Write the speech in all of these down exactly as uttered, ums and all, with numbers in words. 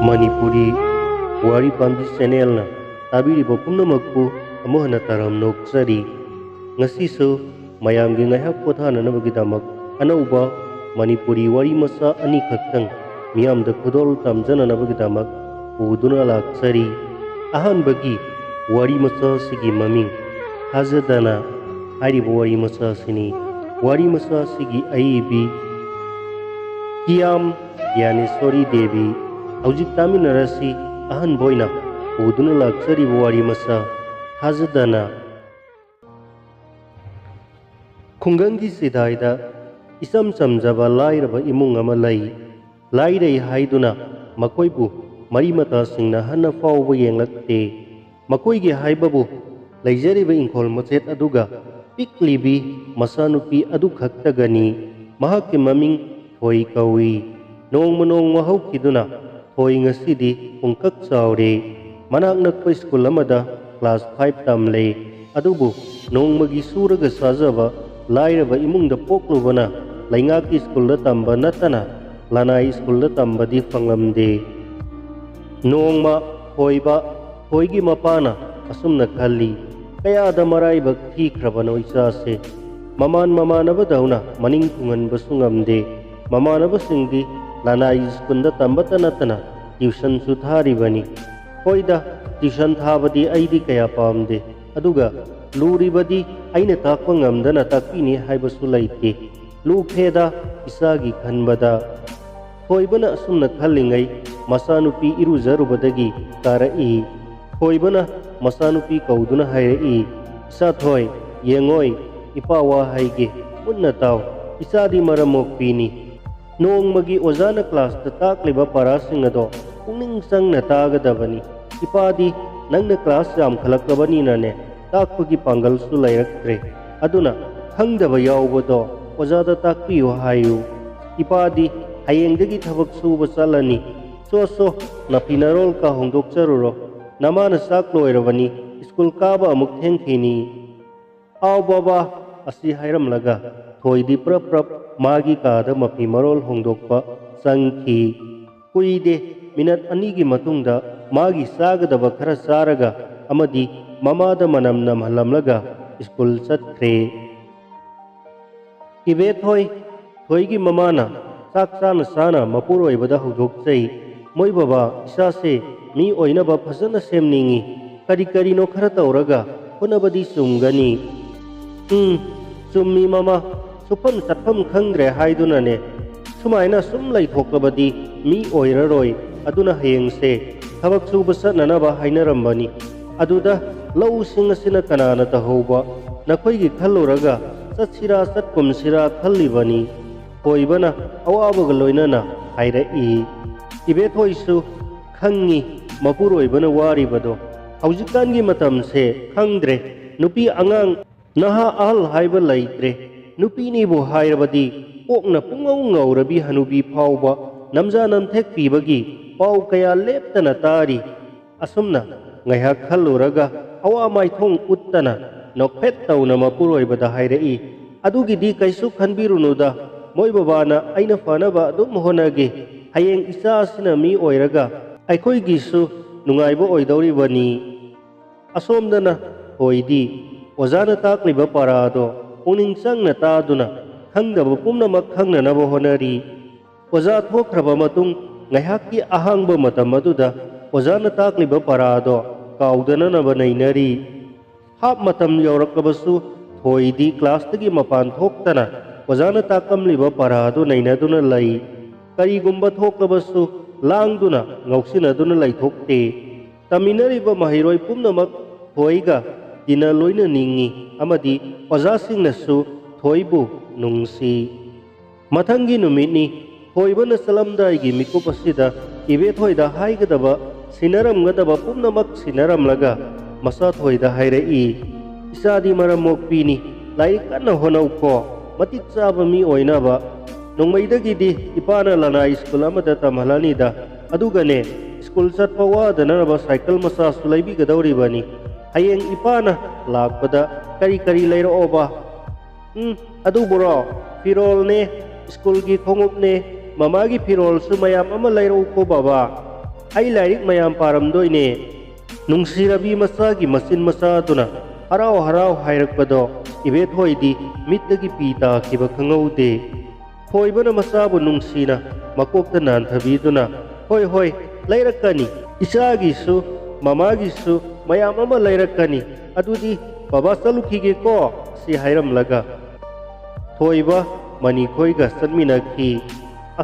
ꯃꯅꯤꯄꯨꯔꯤ ꯋꯥꯔꯤ ꯄꯥꯝꯕꯤ ꯆꯦꯅꯦꯜꯅ ꯇꯥꯕꯤꯔꯤꯕ ꯄꯨꯝꯅꯃꯛꯄꯨ ꯑꯃꯨꯛ ꯍꯟꯅ ꯇꯔꯥꯝꯅ ꯑꯣꯛꯆꯔꯤ꯫ ꯉꯁꯤꯁꯨ ꯃꯌꯥꯝꯒꯤ ꯉꯥꯏꯍꯥꯛ ꯄꯣꯊꯥꯅꯅꯕꯒꯤꯗꯃꯛ ꯑꯅꯧꯕ ꯃꯅꯤꯄꯨꯔꯤ ꯋꯥꯔꯤ ꯃꯆꯥ ꯑꯅꯤꯈꯛꯇꯪ ꯃꯤꯌꯥꯝꯗ ꯈꯨꯗꯣꯜ ꯇꯝꯖꯅꯅꯕꯒꯤꯗꯃꯛ ꯄꯨꯗꯨꯅ ꯂꯥꯛꯆꯔꯤ꯫ ꯑꯍꯥꯟꯕꯒꯤ ꯋꯥꯔꯤ ꯃꯆꯥ ꯑꯁꯤꯒꯤ ꯃꯃꯤꯡ ꯊꯥꯖꯗꯅ ꯍꯥꯏꯔꯤꯕ ꯋꯥꯔꯤ ꯃꯆꯥ ꯑꯁꯤꯅꯤ꯫ ꯋꯥꯔꯤ ꯃꯆꯥ ꯑꯁꯤꯒꯤ ꯑꯏꯕꯤ ꯀꯤꯌꯥꯝ ꯒ꯭ꯌꯥꯅꯦꯁꯣꯔꯤ ꯗꯦꯕꯤ꯫ ꯍꯧꯖꯤꯛ ꯇꯥꯃꯤꯟꯅꯔꯁꯤ꯫ ꯑꯍꯥꯟꯕ ꯑꯣꯏꯅ ꯄꯨꯗꯨꯅ ꯂꯥꯛꯆꯔꯤꯕ ꯋꯥꯔꯤ ꯃꯆꯥ ꯊꯥꯖꯗꯅ꯫ ꯈꯨꯡꯒꯪꯒꯤ ꯆꯤꯗꯥꯏꯗ ꯏꯆꯝ ꯆꯝꯖꯕ ꯂꯥꯏꯔꯕ ꯏꯃꯨꯡ ꯑꯃ ꯂꯩ꯫ ꯂꯥꯏꯔꯩ ꯍꯥꯏꯗꯨꯅ ꯃꯈꯣꯏꯕꯨ ꯃꯔꯤ ꯃꯇꯥꯁꯤꯡꯅ ꯍꯟꯅ ꯐꯥꯎꯕ ꯌꯦꯡꯂꯛꯇꯦ꯫ ꯃꯈꯣꯏꯒꯤ ꯍꯥꯏꯕꯕꯨ ꯂꯩꯖꯔꯤꯕ ꯏꯪꯈꯣꯜ ꯃꯆꯦꯠ ꯑꯗꯨꯒ ꯄꯤꯛꯂꯤꯕꯤ ꯃꯆꯥꯅꯨꯄꯤ ꯑꯗꯨꯈꯛꯇꯒꯅꯤ꯫ ꯃꯍꯥꯛꯀꯤ ꯃꯃꯤꯡ ꯊꯣꯏ ꯀꯧꯏ꯫ ꯅꯣꯡꯃ ꯅꯣꯡꯃ ꯍꯧꯈꯤꯗꯨꯅ ꯊꯣꯏ ꯉꯁꯤꯗꯤ ꯄꯨꯡꯀꯛ ꯆꯥꯎꯔꯦ꯫ ꯃꯅꯥꯛ ꯅꯛꯄ ꯁ꯭ꯀꯨꯜ ꯑꯃꯗ ꯀ꯭ꯂꯥꯁ ꯐꯥꯏꯚ ꯇꯝꯂꯦ꯫ ꯑꯗꯨꯕꯨ ꯅꯣꯡꯃꯒꯤ ꯁꯨꯔꯒ ꯆꯥꯖꯕ ꯂꯥꯏꯔꯕ ꯏꯃꯨꯡꯗ ꯄꯣꯛꯂꯨꯕꯅ ꯂꯩꯉꯥꯛꯀꯤ ꯁ꯭ꯀꯨꯜꯗ ꯇꯝꯕ ꯅꯠꯇꯅ ꯂꯅꯥꯏ ꯁ꯭ꯀꯨꯜꯗ ꯇꯝꯕꯗꯤ ꯐꯪꯂꯝꯗꯦ꯫ ꯅꯣꯡꯃ ꯊꯣꯏꯕ, ꯊꯣꯏꯒꯤ ꯃꯄꯥꯅ ꯑꯁꯨꯝꯅ ꯈꯜꯂꯤ, "ꯀꯌꯥꯗ ꯃꯔꯥꯏꯕꯛ ꯊꯤꯈ꯭ꯔꯕꯅꯣ ꯏꯆꯥꯁꯦ꯫ ꯃꯃꯥꯟ ꯃꯃꯥꯟꯅꯕꯗꯧꯅ ꯃꯅꯤꯡ ꯊꯨꯡꯍꯟꯕꯁꯨ ꯉꯝꯗꯦ꯫ ꯃꯃꯥꯟꯅꯕꯁꯤꯡꯗꯤ ꯂꯅꯥꯏ ꯁ꯭ꯀꯨꯜꯗ ꯇꯝꯕꯇ ꯅꯠꯇꯅ ꯇ꯭ꯌꯨꯁꯟꯁꯨ ꯊꯥꯔꯤꯕꯅꯤ꯫ ꯍꯣꯏꯗ, ꯇ꯭ꯌꯨꯁꯟ ꯊꯥꯕꯗꯤ ꯑꯩꯗꯤ ꯀꯌꯥ ꯄꯥꯝꯗꯦ꯫ ꯑꯗꯨꯒ ꯂꯨꯔꯤꯕꯗꯤ ꯑꯩꯅ ꯇꯥꯛꯄ ꯉꯝꯗꯅ ꯇꯥꯛꯄꯤꯅꯤ ꯍꯥꯏꯕꯁꯨ ꯂꯩꯇꯦ꯫ ꯂꯨꯈ꯭ꯔꯦꯗ ꯏꯆꯥꯒꯤ ꯈꯟꯕꯗ"꯫ ꯊꯣꯏꯕꯅ ꯑꯁꯨꯝꯅ ꯈꯜꯂꯤꯉꯩ ꯃꯆꯥꯅꯨꯄꯤ ꯏꯔꯨꯖꯔꯨꯕꯗꯒꯤ ꯀꯥꯔꯛꯏ꯫ ꯊꯣꯏꯕꯅ ꯃꯆꯥꯅꯨꯄꯤ ꯀꯧꯗꯨꯅ ꯍꯥꯏꯔꯛꯏ, "ꯏꯆꯥ ꯊꯣꯏ, ꯌꯦꯡꯉꯣꯏ, ꯏꯄꯥ ꯋꯥ ꯍꯥꯏꯒꯦ, ꯃꯨꯟꯅ ꯇꯥꯎ꯫ ꯏꯆꯥꯗꯤ ꯃꯔꯝ ꯃꯣꯛꯄꯤꯅꯤ꯫ ꯅꯣꯡꯃꯒꯤ ꯑꯣꯖꯥꯅ ꯀ꯭ꯂꯥꯁꯇ ꯇꯥꯛꯂꯤꯕ ꯄꯔꯥꯁꯤꯡ ꯑꯗꯣ ꯄꯨꯛꯅꯤꯡ ꯆꯪꯅ ꯇꯥꯒꯗꯕꯅꯤ꯫ ꯏꯄꯥꯗꯤ ꯅꯪꯅ ꯀ꯭ꯂꯥꯁ ꯌꯥꯝꯈꯠꯂꯛꯂꯕꯅꯤꯅꯅꯦ, ꯇꯥꯛꯄꯒꯤ ꯄꯥꯡꯒꯜꯁꯨ ꯂꯩꯔꯛꯇ꯭ꯔꯦ꯫ ꯑꯗꯨꯅ ꯈꯪꯗꯕ ꯌꯥꯎꯕꯗꯣ ꯑꯣꯖꯥꯗ ꯇꯥꯛꯄꯤꯌꯨ ꯍꯥꯏꯌꯨ꯫ ꯏꯄꯥꯗꯤ ꯍꯌꯦꯡꯗꯒꯤ ꯊꯕꯛ ꯁꯨꯕ ꯆꯠꯂꯅꯤ꯫ ꯆꯣ ꯆꯣ, ꯅꯐꯤ ꯅꯔꯣꯜ ꯀꯥ ꯍꯣꯡꯗꯣꯛꯆꯔꯨꯔꯣ꯫ ꯅꯃꯥꯅ ꯆꯥꯛ ꯂꯣꯏꯔꯕꯅꯤ, ꯁ꯭ꯀꯨꯜ ꯀꯥꯕ ꯑꯃꯨꯛ ꯊꯦꯡꯈꯤꯅꯤ"꯫ "ꯑꯥꯎ ꯕꯕꯥ", ꯑꯁꯤ ꯍꯥꯏꯔꯝꯂꯒ ꯊꯣꯏꯗꯤ ꯄ꯭ꯔꯞ ꯄ꯭ꯔꯞ ꯃꯥꯒꯤ ꯀꯥꯗ ꯃꯐꯤ ꯃꯔꯣꯜ ꯍꯣꯡꯗꯣꯛꯄ ꯆꯪꯈꯤ꯫ ꯀꯨꯏꯗꯦ, ꯃꯤꯅꯠ ꯑꯅꯤꯒꯤ ꯃꯇꯨꯡꯗ ꯃꯥꯒꯤ ꯆꯥꯒꯗꯕ ꯈꯔ ꯆꯥꯔꯒ ꯑꯃꯗꯤ ꯃꯃꯥꯗ ꯃꯅꯝ ꯅꯝꯍꯜꯂꯝꯂꯒ ꯁ꯭ꯀꯨꯜ ꯆꯠꯈ꯭ꯔꯦ꯫ ꯏꯕꯦꯊꯣꯏ, ꯊꯣꯏꯒꯤ ꯃꯃꯥꯅ ꯆꯥꯛ ꯆꯥꯅ ꯆꯥꯅ ꯃꯄꯨꯔꯣꯏꯕꯗ ꯍꯧꯗꯣꯛꯆꯩ, "ꯃꯣꯏ ꯕꯕꯥ, ꯏꯆꯥꯁꯦ ꯃꯤ ꯑꯣꯏꯅꯕ ꯐꯖꯅ ꯁꯦꯝꯅꯤꯡꯏ꯫ ꯀꯔꯤ ꯀꯔꯤꯅꯣ ꯈꯔ ꯇꯧꯔꯒ ꯍꯣꯠꯅꯕꯗꯤ ꯆꯨꯝꯒꯅꯤ꯫" "ꯎꯝ, ꯆꯨꯝꯃꯤ ꯃꯃꯥ, ꯁꯨꯐꯝ ꯆꯠꯐꯝ ꯈꯪꯗ꯭ꯔꯦ ꯍꯥꯏꯗꯨꯅꯅꯦ꯫ ꯁꯨꯃꯥꯏꯅ ꯁꯨꯝ ꯂꯩꯊꯣꯛꯂꯕꯗꯤ ꯃꯤ ꯑꯣꯏꯔꯔꯣꯏ꯫ ꯑꯗꯨꯅ ꯍꯌꯦꯡꯁꯦ ꯊꯕꯛ ꯁꯨꯕ ꯆꯠꯅꯅꯕ ꯍꯥꯏꯅꯔꯝꯕꯅꯤ꯫ ꯑꯗꯨꯗ ꯂꯧꯁꯤꯡ ꯑꯁꯤꯅ ꯀꯅꯥꯅ ꯇꯧꯍꯧꯕ? ꯅꯈꯣꯏꯒꯤ ꯈꯜꯂꯨꯔꯒ ꯆꯠꯁꯤꯔꯥ ꯆꯠꯀꯨꯝꯁꯤꯔꯥ ꯈꯜꯂꯤꯕꯅꯤ꯫" ꯊꯣꯏꯕꯅ ꯑꯋꯥꯕꯒ ꯂꯣꯏꯅꯅ ꯍꯥꯏꯔꯛꯏ꯫ ꯏꯕꯦꯊꯣꯏꯁꯨ ꯈꯪꯉꯤ ꯃꯄꯨꯔꯣꯏꯕꯅ ꯋꯥꯔꯤꯕꯗꯣ꯫ ꯍꯧꯖꯤꯛꯀꯥꯟꯒꯤ ꯃꯇꯝꯁꯦ ꯈꯪꯗ꯭ꯔꯦ, ꯅꯨꯄꯤ ꯑꯉꯥꯡ ꯅꯍꯥ ꯑꯍꯜ ꯍꯥꯏꯕ ꯂꯩꯇ꯭ꯔꯦ꯫ ꯅꯨꯄꯤꯅꯤꯕꯨ ꯍꯥꯏꯔꯕꯗꯤ ꯀꯣꯛꯅ ꯄꯨꯡꯉꯧ ꯉꯧꯔꯕꯤ ꯍꯅꯨꯕꯤ ꯐꯥꯎꯕ ꯅꯝꯖꯥ ꯅꯝꯊꯦꯛ ꯄꯤꯕꯒꯤ ꯄꯥꯎ ꯀꯌꯥ ꯂꯦꯞꯇꯅ ꯇꯥꯔꯤ꯫ ꯑꯁꯨꯝꯅ ꯉꯥꯏꯍꯥꯛ ꯈꯜꯂꯨꯔꯒ ꯑꯋꯥ ꯃꯥꯏꯊꯣꯡ ꯎꯠꯇꯅ ꯅꯣꯛꯐꯦꯠ ꯇꯧꯅ ꯃꯄꯨꯔꯣꯏꯕꯗ ꯍꯥꯏꯔꯛꯏ, "ꯑꯗꯨꯒꯤꯗꯤ ꯀꯩꯁꯨ ꯈꯟꯕꯤꯔꯨꯅꯨꯗ, ꯃꯣꯏ ꯕꯕꯥꯅ ꯑꯩꯅ ꯐꯅꯕ ꯑꯗꯨꯝ ꯍꯣꯠꯅꯒꯦ꯫ ꯍꯌꯦꯡ ꯏꯆꯥ ꯑꯁꯤꯅ ꯃꯤ ꯑꯣꯏꯔꯒ ꯑꯩꯈꯣꯏꯒꯤꯁꯨ ꯅꯨꯡꯉꯥꯏꯕ ꯑꯣꯏꯗꯧꯔꯤꯕꯅꯤ꯫" ꯑꯁꯣꯝꯗꯅ ꯊꯣꯏꯗꯤ ꯑꯣꯖꯥꯅ ꯇꯥꯛꯂꯤꯕ ꯄꯔꯥꯗꯣ ꯄꯨꯛꯅꯤꯡ ꯆꯪꯅ ꯇꯥꯗꯨꯅ ꯈꯪꯗꯕ ꯄꯨꯝꯅꯃꯛ ꯈꯪꯅꯅꯕ ꯍꯣꯠꯅꯔꯤ꯫ ꯑꯣꯖꯥ ꯊꯣꯛꯈ꯭ꯔꯕ ꯃꯇꯨꯡ ꯉꯥꯏꯍꯥꯛꯀꯤ ꯑꯍꯥꯡꯕ ꯃꯇꯝ ꯑꯗꯨꯗ ꯑꯣꯖꯥꯅ ꯇꯥꯛꯂꯤꯕ ꯄꯔꯥꯗꯣ ꯀꯥꯎꯗꯅꯅꯕ ꯅꯩꯅꯔꯤ꯫ ꯍꯥꯞ ꯃꯇꯝ ꯌꯧꯔꯛꯂꯕꯁꯨ ꯊꯣꯏꯗꯤ ꯀ꯭ꯂꯥꯁꯇꯒꯤ ꯃꯄꯥꯟ ꯊꯣꯛꯇꯅ ꯑꯣꯖꯥꯅ ꯇꯥꯛꯂꯝꯂꯤꯕ ꯄꯔꯥꯗꯨ ꯅꯩꯅꯗꯨꯅ ꯂꯩ꯫ ꯀꯔꯤꯒꯨꯝꯕ ꯊꯣꯛꯂꯕꯁꯨ ꯂꯥꯡꯗꯨꯅ ꯉꯥꯎꯁꯤꯟꯅꯗꯨꯅ ꯂꯩꯊꯣꯛꯇꯦ꯫ ꯇꯝꯃꯤꯟꯅꯔꯤꯕ ꯃꯍꯩꯔꯣꯏ ꯄꯨꯝꯅꯃꯛ ꯊꯣꯏꯒ ꯇꯤꯟꯅ ꯂꯣꯏꯅꯅꯤꯡꯏ ꯑꯃꯗꯤ ꯑꯣꯖꯥꯁꯤꯡꯅꯁꯨ ꯊꯣꯏꯕꯨ ꯅꯨꯡꯁꯤ꯫ ꯃꯊꯪꯒꯤ ꯅꯨꯃꯤꯠꯅꯤ꯫ ꯊꯣꯏꯕꯅ ꯆꯠꯂꯝꯗꯥꯏꯒꯤ ꯃꯤꯀꯨꯞ ꯑꯁꯤꯗ ꯏꯕꯦꯊꯣꯏꯗ ꯍꯥꯏꯒꯗꯕ, ꯁꯤꯟꯅꯔꯝꯒꯗꯕ ꯄꯨꯝꯅꯃꯛ ꯁꯤꯟꯅꯔꯝꯂꯒ ꯃꯆꯥꯊꯣꯏꯗ ꯍꯥꯏꯔꯛꯏ, "ꯏꯆꯥꯗꯤ ꯃꯔꯝ ꯃꯣꯛꯄꯤꯅꯤ, ꯂꯥꯏꯔꯤꯛ ꯀꯟꯅ ꯍꯣꯠꯅꯧꯀꯣ, ꯃꯇꯤꯛ ꯆꯥꯕ ꯃꯤ ꯑꯣꯏꯅꯕ꯫ ꯅꯣꯡꯃꯩꯗꯒꯤꯗꯤ ꯏꯄꯥꯅ ꯂꯅꯥꯏ ꯁ꯭ꯀꯨꯜ ꯑꯃꯗ ꯇꯝꯍꯜꯂꯅꯤꯗ, ꯑꯗꯨꯒꯅꯦ, ꯁ꯭ꯀꯨꯜ ꯆꯠꯄ ꯋꯥꯗꯅꯅꯕ ꯁꯥꯏꯀꯜ ꯃꯆꯥꯁꯨ ꯂꯩꯕꯤꯒꯗꯧꯔꯤꯕꯅꯤ꯫ ꯍꯌꯦꯡ ꯏꯄꯥꯅ ꯂꯥꯛꯄꯗ ꯀꯔꯤ ꯀꯔꯤ ꯂꯩꯔꯛꯑꯣꯕ?" "ꯎꯝ, ꯑꯗꯨꯕꯨꯔꯣ? ꯐꯤꯔꯣꯜꯅꯦ, ꯁ꯭ꯀꯨꯜꯒꯤ ꯈꯣꯡꯎꯞꯅꯦ, ꯃꯃꯥꯒꯤ ꯐꯤꯔꯣꯜꯁꯨ ꯃꯌꯥꯝ ꯑꯃ ꯂꯩꯔꯛꯎꯀꯣ ꯕꯕꯥ꯫ ꯑꯩ ꯂꯥꯏꯔꯤꯛ ꯃꯌꯥꯝ ꯄꯥꯔꯝꯗꯣꯏꯅꯦ꯫ ꯅꯨꯡꯁꯤꯔꯕꯤ ꯃꯆꯥꯒꯤ ꯃꯆꯤꯟ ꯃꯆꯥꯗꯨꯅ ꯍꯔꯥꯎ ꯍꯔꯥꯎ ꯍꯥꯏꯔꯛꯄꯗꯣ ꯏꯕꯦꯊꯣꯏꯗꯤ ꯃꯤꯠꯇꯒꯤ ꯄꯤ ꯇꯥꯈꯤꯕ ꯈꯪꯍꯧꯗꯦ꯫ ꯊꯣꯏꯕꯅ ꯃꯆꯥꯕꯨ ꯅꯨꯡꯁꯤꯅ ꯃꯀꯣꯛꯇ ꯅꯥꯟꯊꯕꯤꯗꯨꯅ, "ꯍꯣꯏ, ꯍꯣꯏ, ꯂꯩꯔꯛꯀꯅꯤ꯫ ꯏꯆꯥꯒꯤꯁꯨ, ꯃꯃꯥꯒꯤꯁꯨ ꯃꯌꯥꯝ ꯑꯃ ꯂꯩꯔꯛꯀꯅꯤ꯫ ꯑꯗꯨꯗꯤ ꯕꯕꯥ ꯆꯠꯂꯨꯈꯤꯒꯦꯀꯣ," ꯁꯤ ꯍꯥꯏꯔꯝꯂꯒ ꯊꯣꯏꯕ ꯃꯅꯤꯈꯣꯏꯒ ꯆꯠꯃꯤꯟꯅꯈꯤ꯫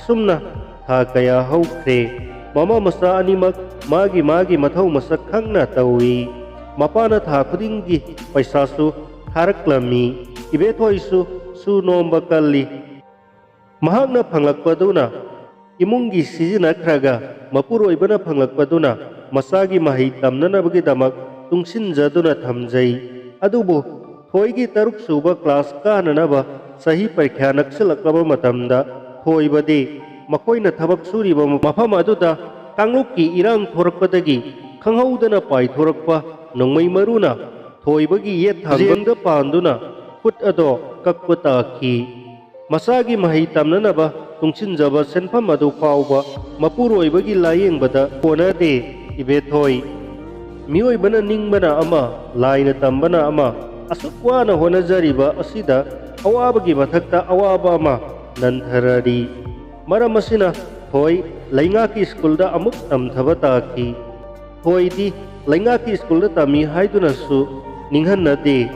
ꯑꯁꯨꯝꯅ ꯊꯥ ꯀꯌꯥ ꯍꯧꯈ꯭ꯔꯦ꯫ ꯃꯃꯥ ꯃꯆꯥ ꯑꯅꯤꯃꯛ ꯃꯥꯒꯤ ꯃꯥꯒꯤ ꯃꯊꯧ ꯃꯁꯛ ꯈꯪꯅ ꯇꯧꯏ꯫ ꯃꯄꯥꯅ ꯊꯥ ꯈꯨꯗꯤꯡꯒꯤ ꯄꯩꯁꯥꯁꯨ ꯊꯥꯔꯛꯂꯝꯃꯤ꯫ ꯏꯕꯦꯊꯣꯏꯁꯨ ꯁꯨ ꯅꯣꯝꯕ ꯀꯜꯂꯤ꯫ ꯃꯍꯥꯛꯅ ꯐꯪꯂꯛꯄꯗꯨꯅ ꯏꯃꯨꯡꯒꯤ ꯁꯤꯖꯤꯟꯅꯈ꯭ꯔꯒ, ꯃꯄꯨꯔꯣꯏꯕꯅ ꯐꯪꯂꯛꯄꯗꯨꯅ ꯃꯆꯥꯒꯤ ꯃꯍꯩ ꯇꯝꯅꯅꯕꯒꯤꯗꯃꯛ ꯇꯨꯡꯁꯤꯟꯖꯗꯨꯅ ꯊꯝꯖꯩ꯫ ꯑꯗꯨꯕꯨ ꯊꯣꯏꯒꯤ ꯇꯔꯨꯛ ꯁꯨꯕ ꯀ꯭ꯂꯥꯁ ꯀꯥꯅꯅꯕ ꯆꯍꯤ ꯄꯔꯤꯈ꯭ꯌꯥ ꯅꯛꯁꯤꯜꯂꯛꯂꯕ ꯃꯇꯝꯗ, ꯊꯣꯏꯕꯗꯤ ꯃꯈꯣꯏꯅ ꯊꯕꯛ ꯁꯨꯔꯤꯕ ꯃꯐꯝ ꯑꯗꯨꯗ ꯀꯥꯡꯂꯨꯞꯀꯤ ꯏꯔꯥꯡ ꯊꯣꯔꯛꯄꯗꯒꯤ ꯈꯪꯍꯧꯗꯅ ꯄꯥꯏꯊꯣꯔꯛꯄ ꯅꯣꯡꯃꯩ ꯃꯔꯨꯅ ꯊꯣꯏꯕꯒꯤ ꯌꯦꯠ ꯊꯪꯕꯗ ꯄꯥꯟꯗꯨꯅ ꯈꯨꯠ ꯑꯗꯣ ꯀꯛꯄ ꯇꯥꯈꯤ꯫ ꯃꯆꯥꯒꯤ ꯃꯍꯩ ꯇꯝꯅꯅꯕ ꯇꯨꯡꯁꯤꯟꯖꯕ ꯁꯦꯟꯐꯝ ꯑꯗꯨ ꯐꯥꯎꯕ ꯃꯄꯨꯔꯣꯏꯕꯒꯤ ꯂꯥꯌꯦꯡꯕꯗ ꯀꯣꯟꯅꯗꯦ꯫ ꯏꯕꯦꯊꯣꯏ, ꯃꯤꯑꯣꯏꯕꯅ ꯅꯤꯡꯕꯅ ꯑꯃ, ꯂꯥꯏꯅ ꯇꯝꯕꯅ ꯑꯃ, ꯑꯁꯨꯛ ꯋꯥꯅ ꯍꯣꯠꯅꯖꯔꯤꯕ ꯑꯁꯤꯗ ꯑꯋꯥꯕꯒꯤ ꯃꯊꯛꯇ ꯑꯋꯥꯕ ꯑꯃ ꯅꯟꯊꯔꯔꯤ꯫ ꯃꯔꯝ ꯑꯁꯤꯅ ꯊꯣꯏ ꯂꯩꯉꯥꯛꯀꯤ ꯁ꯭ꯀꯨꯜꯗ ꯑꯃꯨꯛ ꯇꯝꯊꯕ ꯇꯥꯈꯤ꯫ ꯊꯣꯏꯗꯤ ꯂꯩꯉꯥꯛꯀꯤ ꯁ꯭ꯀꯨꯜꯗ ꯇꯝꯃꯤ ꯍꯥꯏꯗꯨꯅꯁꯨ ꯅꯤꯡꯍꯟꯅꯗꯦ꯫